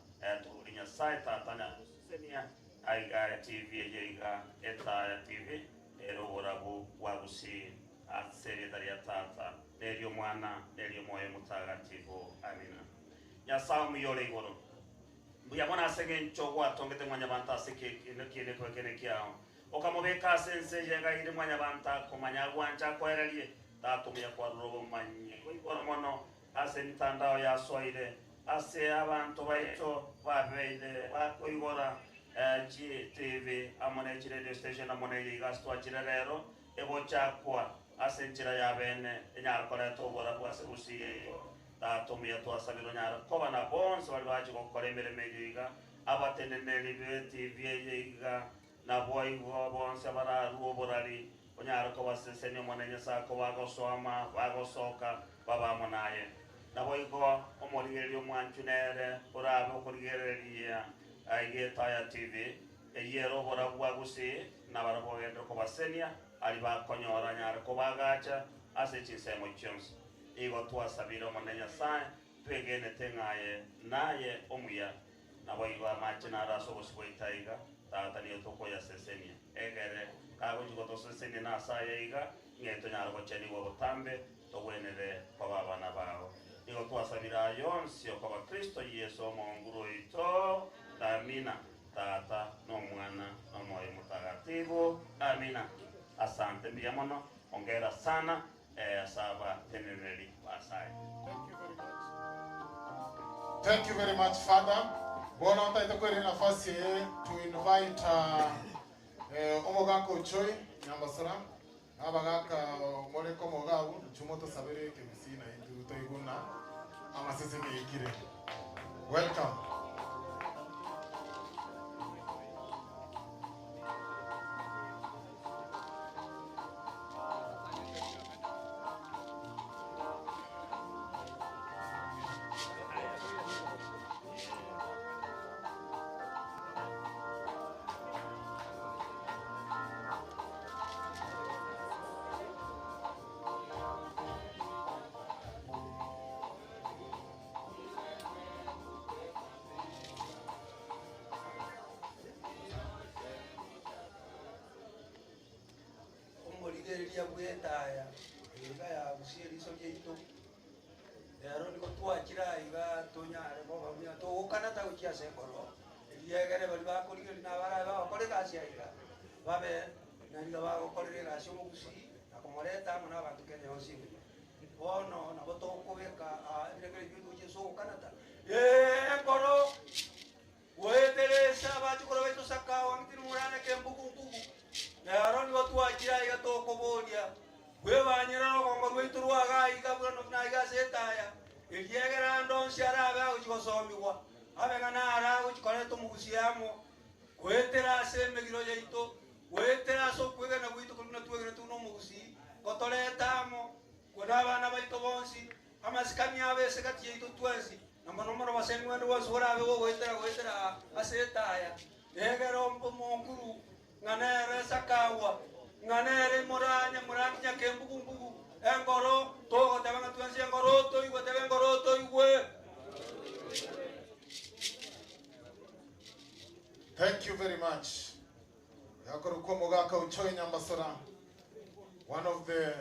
tobori Nyasaye tata nyagosesenia aiga TV eye iga etaya TV ere oborabu bwa Gusii ase erieta ria tata nerio omwana nerio omoyo mutagatifu amina. Nyasaye omuyore igoro mbuya mono ase eng'encho gwatongete mwanyabanto ase kiene kwekene kiao okamobeka ase ense yegaire mwanyabanto akomanya gwancha akoererie tata omuya kwarora obomanyi igoro mono ase emitandao yasoire ase abanto baito babeire bakoigora TV amo ne chiradio station amo ne iga ase twachire rero egochakwa ase enchera ya bene enyare koreta oborabu ase Gusii yaito tata omuya twasabire onyare koba na bonsi bari bachi gokora emeremo eywo iga abateneneri be TV eye iga nabo igo bonsi abararwa oborari onyare kobasesenia omone Nyasaye kobagosoama bagosoka babamo naye nabo igo omorigereria omwanchu nere orabe okorigereria aiga etaya TV eyere oborabu bwa Gusii nabarabwo bagendere kobasenia ari bakonyora nyare kobagacha ase chinsemo chionsi igo twasabire omone Nyasaye twegenete ng'aye naye omuya nabo igo amache naro ase obosi bwaito iga tata niyo tokoyasesenia egere kagochi gotosesenia na ase aya iga ng'e tonyare gochenigwa botambe togwenere koba abana bao nigo twasabire ayonsi okoba Kristo Yesu omonguru oito amina. Tata nomwana nomoyo mutagatifu amina. Asante mbuya mono ongera sana asaba teneneri basaye. Thank you very much, Father. Bwana ntaite kweri nafasi to invite omogaka Ochoi Nyambasara abagaka moreko mogabu chumo tosabere kebisi na intu toiguna amasese meikire. Welcome. Omorandia bw'etaya iga yagusia eriso riaito, rero nigo twachire aiga tonyare koba buya togokana tagochia ase enkoro, eriegere baria bakorigereria na abarabe bagokora egasi aiga, babe nariga bagokorera egasi omogusii na komoreta amo na abanto Kenya yonsi engima. Bono nabo tokobeka aa ebirengererio biaito gochia ase ogokanata, ee enkoro. Goeteresa abachokoro baito Sakawa ng'iti nimorane kembugu mbugu, Nero nigo twachire aiga tokoboria, Bwebanyere orogongo rwaito rw'aga aiga buna buna aiga ase etaya, erio egere ande onsi arabe agochia gosomigwa, abe ng'a naro agochia koreta omogusia amo, goetera ase emegiro yaito, goetera ase okwegena gwaito koria buna twegenete buna omogusii, gotoreta amo, kwe nabana baito bonsi, Amasikani abe ase egati yaito twensi, na mono mono basemi bande bonsi borabe gogoetera goetera aa ase etaya, negere omonkuru ng'a nere esakagwa, ng'a nere imoranye morantinya kembugu-mbugu, enkoro, togoteba ng'a twensi enkoro toigwe, teba enkoro toigwe. Thank you very much. Yakorokwa omogaka Ochoy Nyambasora, one of the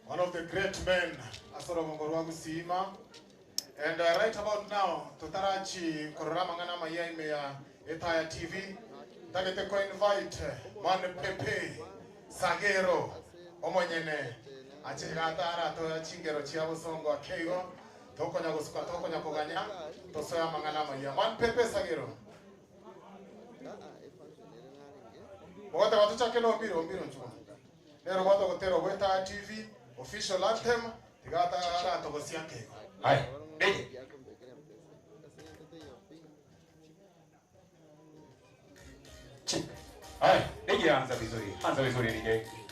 one of the great men ase orogongo rwa Gusii-ima. And right about now totarachi korora amang'ana amaya ime ya Etaya TV, ntagete ko invite man Pepe Sagero omonyene ache iga ataratoa chingero chia bosongo ake igo tokonya gosuka tokonya koganya tosoe amang'ana amaya. Man Pepe Sagero. Mogoteba tochake na Ombiro, Ombiro nchwo. Nero gwatogotera obwo Etaya TV official anthem tiga ataratogosia ake igo. Aye, DJ. Haya, DJ anza vizuri. Anza vizuri DJ.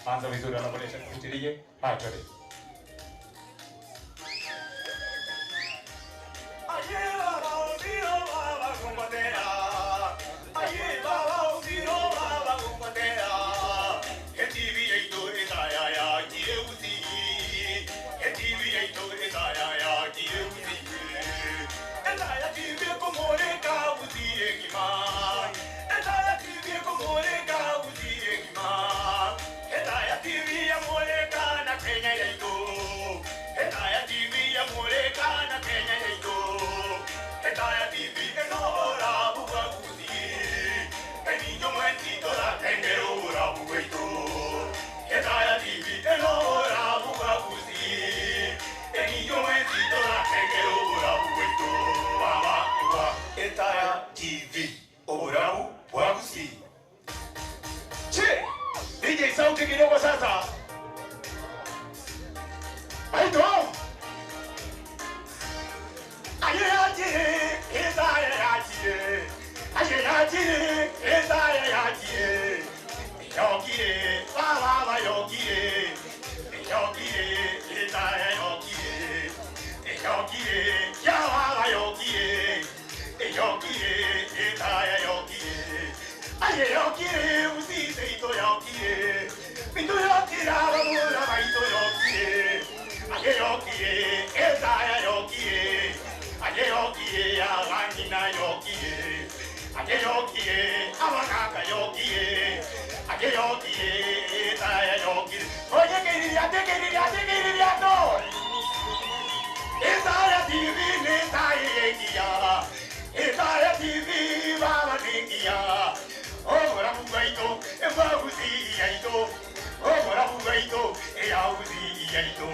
Anza vizuri anaboresha sauti DJ. Haya, twende. Etaya TV oburabu bwa Gusii. Che, DJ sauti kidogo sasa. Aito. Aye aye, etaya aye. Aye aye, etaya aye. Yokire, ba ba yokire. Yokire, etaya yokire. Yokire, ya ba yokire. Yokire, etaya yokire. Aye yokire, usite ito yokire. Ito yokire, abamura ba ito yokire. Aye yokire, etaya yokire. Aye yokire, abangina yokire. Aye yokire, abagaka yokire. Aye yokire, etaya yokire. Oye kiriria, te kiriria, te kiriria to. Etaya TV ne taye yekia. Etaya TV baba nekia. Obora bugaito, ebagusi yaito. Obora bugaito, eyagusi yaito.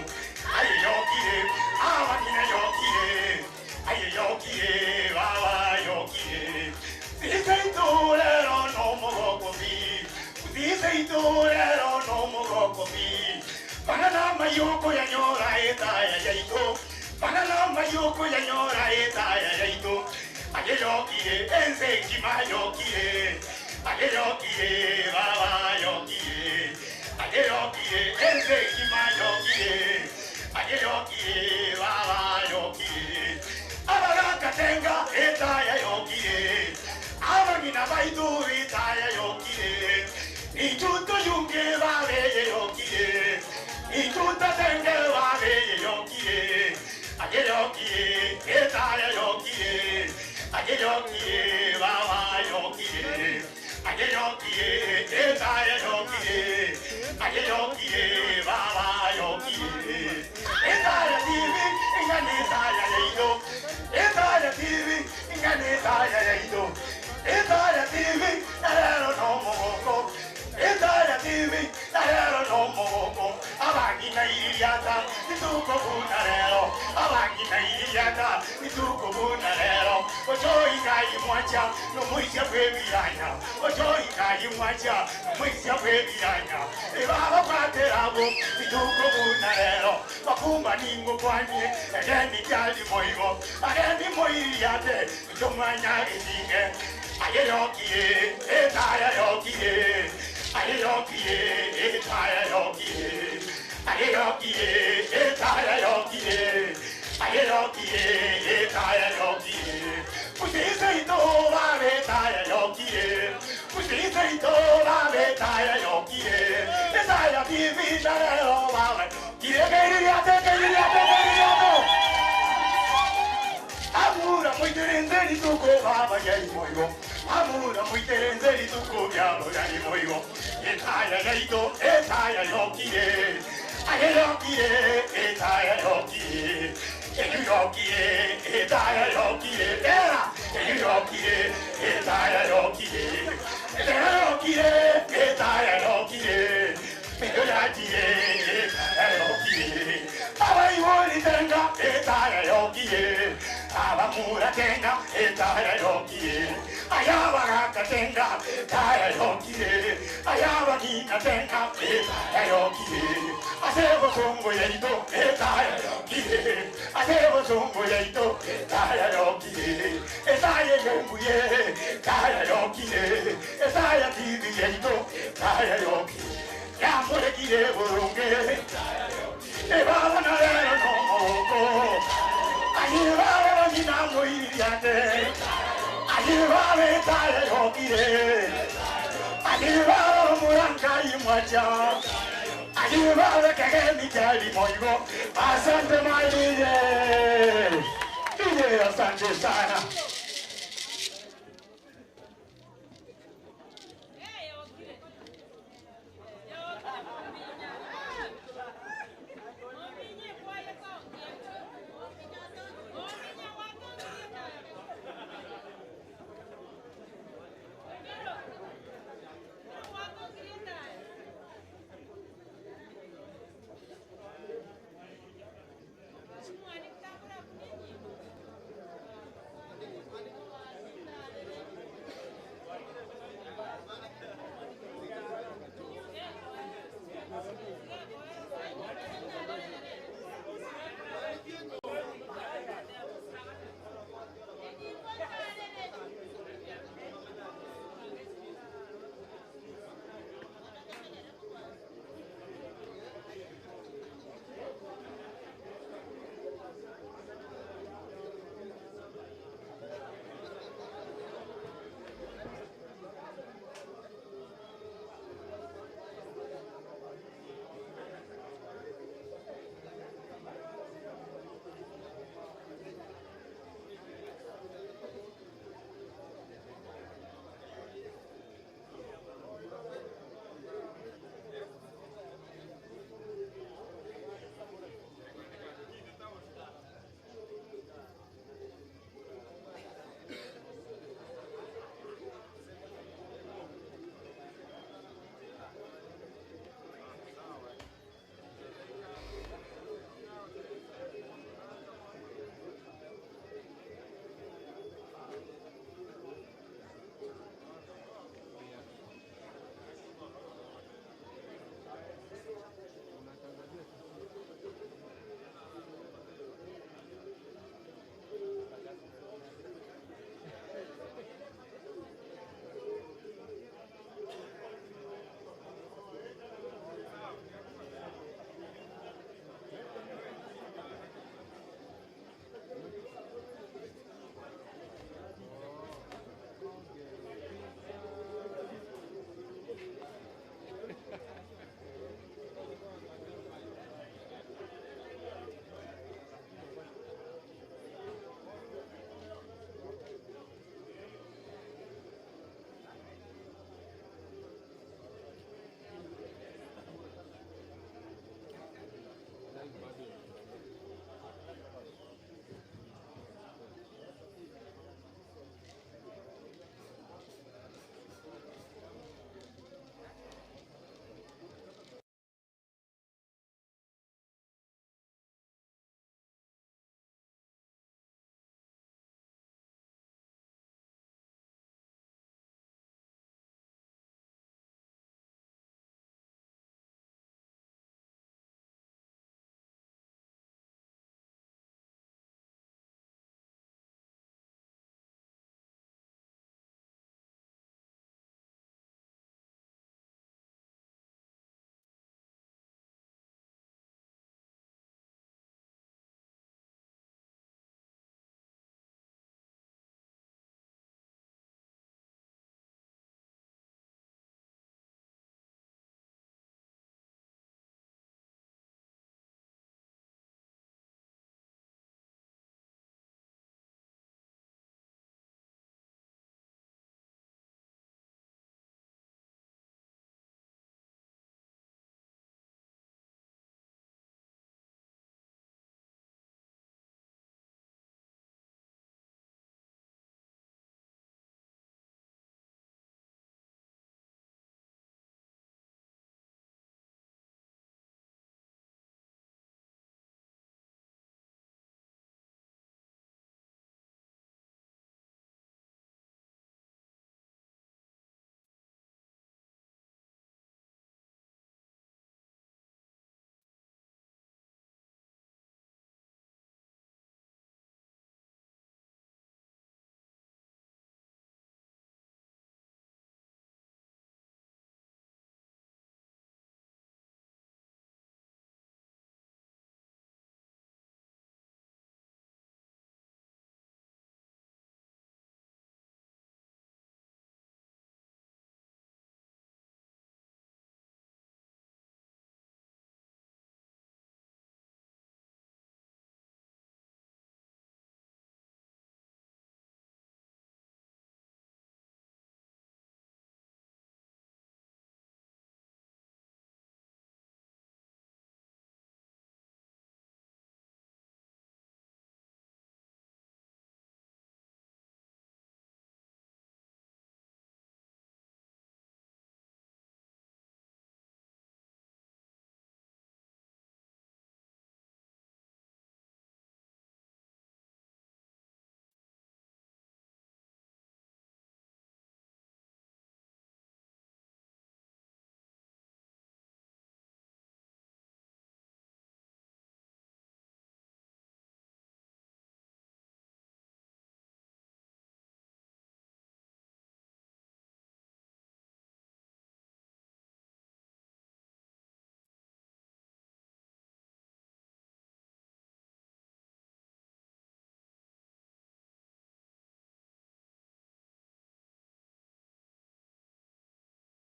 Aye yokire, abakina yokire. Aye yokire, baba yokire. Siseito lero no mogokobi. Siseito lero no mogokobi. Banana mayoko ya nyora etaya yaito. Banana mayoko ya nyora etaya yaito. Aye yokire, ense kima yokire. Aye yokire, baba yokire. Aye yokire, ense kima yokire. Aye yokire, baba yokire. Abagakatenga etaya yokire. Abangina baitu etaya yokire. Ichuto yunge babe yokire. Ichuto tenge babe yokire. Aye yokire, etaya yokire. Aye yokire, baba yokire. Aye yokire, etaya Rituko buna rero, abang'ina irianda, rituko buna rero, ochoikai mwacha, nomoisia bw'ebiranya, ochoikai mwacha, nomoisia bw'ebiranya, ebabakwaterabo, rituko buna rero, bakumba ningokwanie, egeni kiari moigo, agendi moiriate, incho mwanya getinge, aye yokie, etaya yokie, aye yokie, etaya yokie, aye yokie, etaya yokie, aye yokie, etaya yokie, pusise ito babe etaya yokie, pusise ito babe etaya yokie, etaya TV narero babe, kire keiriate, keiriate, keiriate. Amura moiterenze rituko baba yari moigo, amura moiterenze rituko byabo yari moigo, etaya yaito, etaya yokie, aye yokie, etaya yokie, eyu yokie, etaya yokie, era, eyu yokie, etaya yokie, era yokie, etaya yokie, eyu yokie, etaya yokie, abaibori tenga, etaya yokie, abamura tenga, etaya yokie, ayabagaka tenga, etaya yokie, ayabagina tenga, etaya yokie, asebo songo yaito, etaya yokie, asebo songo yaito, etaya yokie, etaya yembuye, etaya yokie, etaya tibi yaito, etaya yokie, yamurekire burunge, ebaba na rero no moko, ayibaba nyina muiriate, ayibaba etaya yokire, ayibaba murankai mwacha, ayibaba kegeni kyali moigo, asante malie, iye asante sana.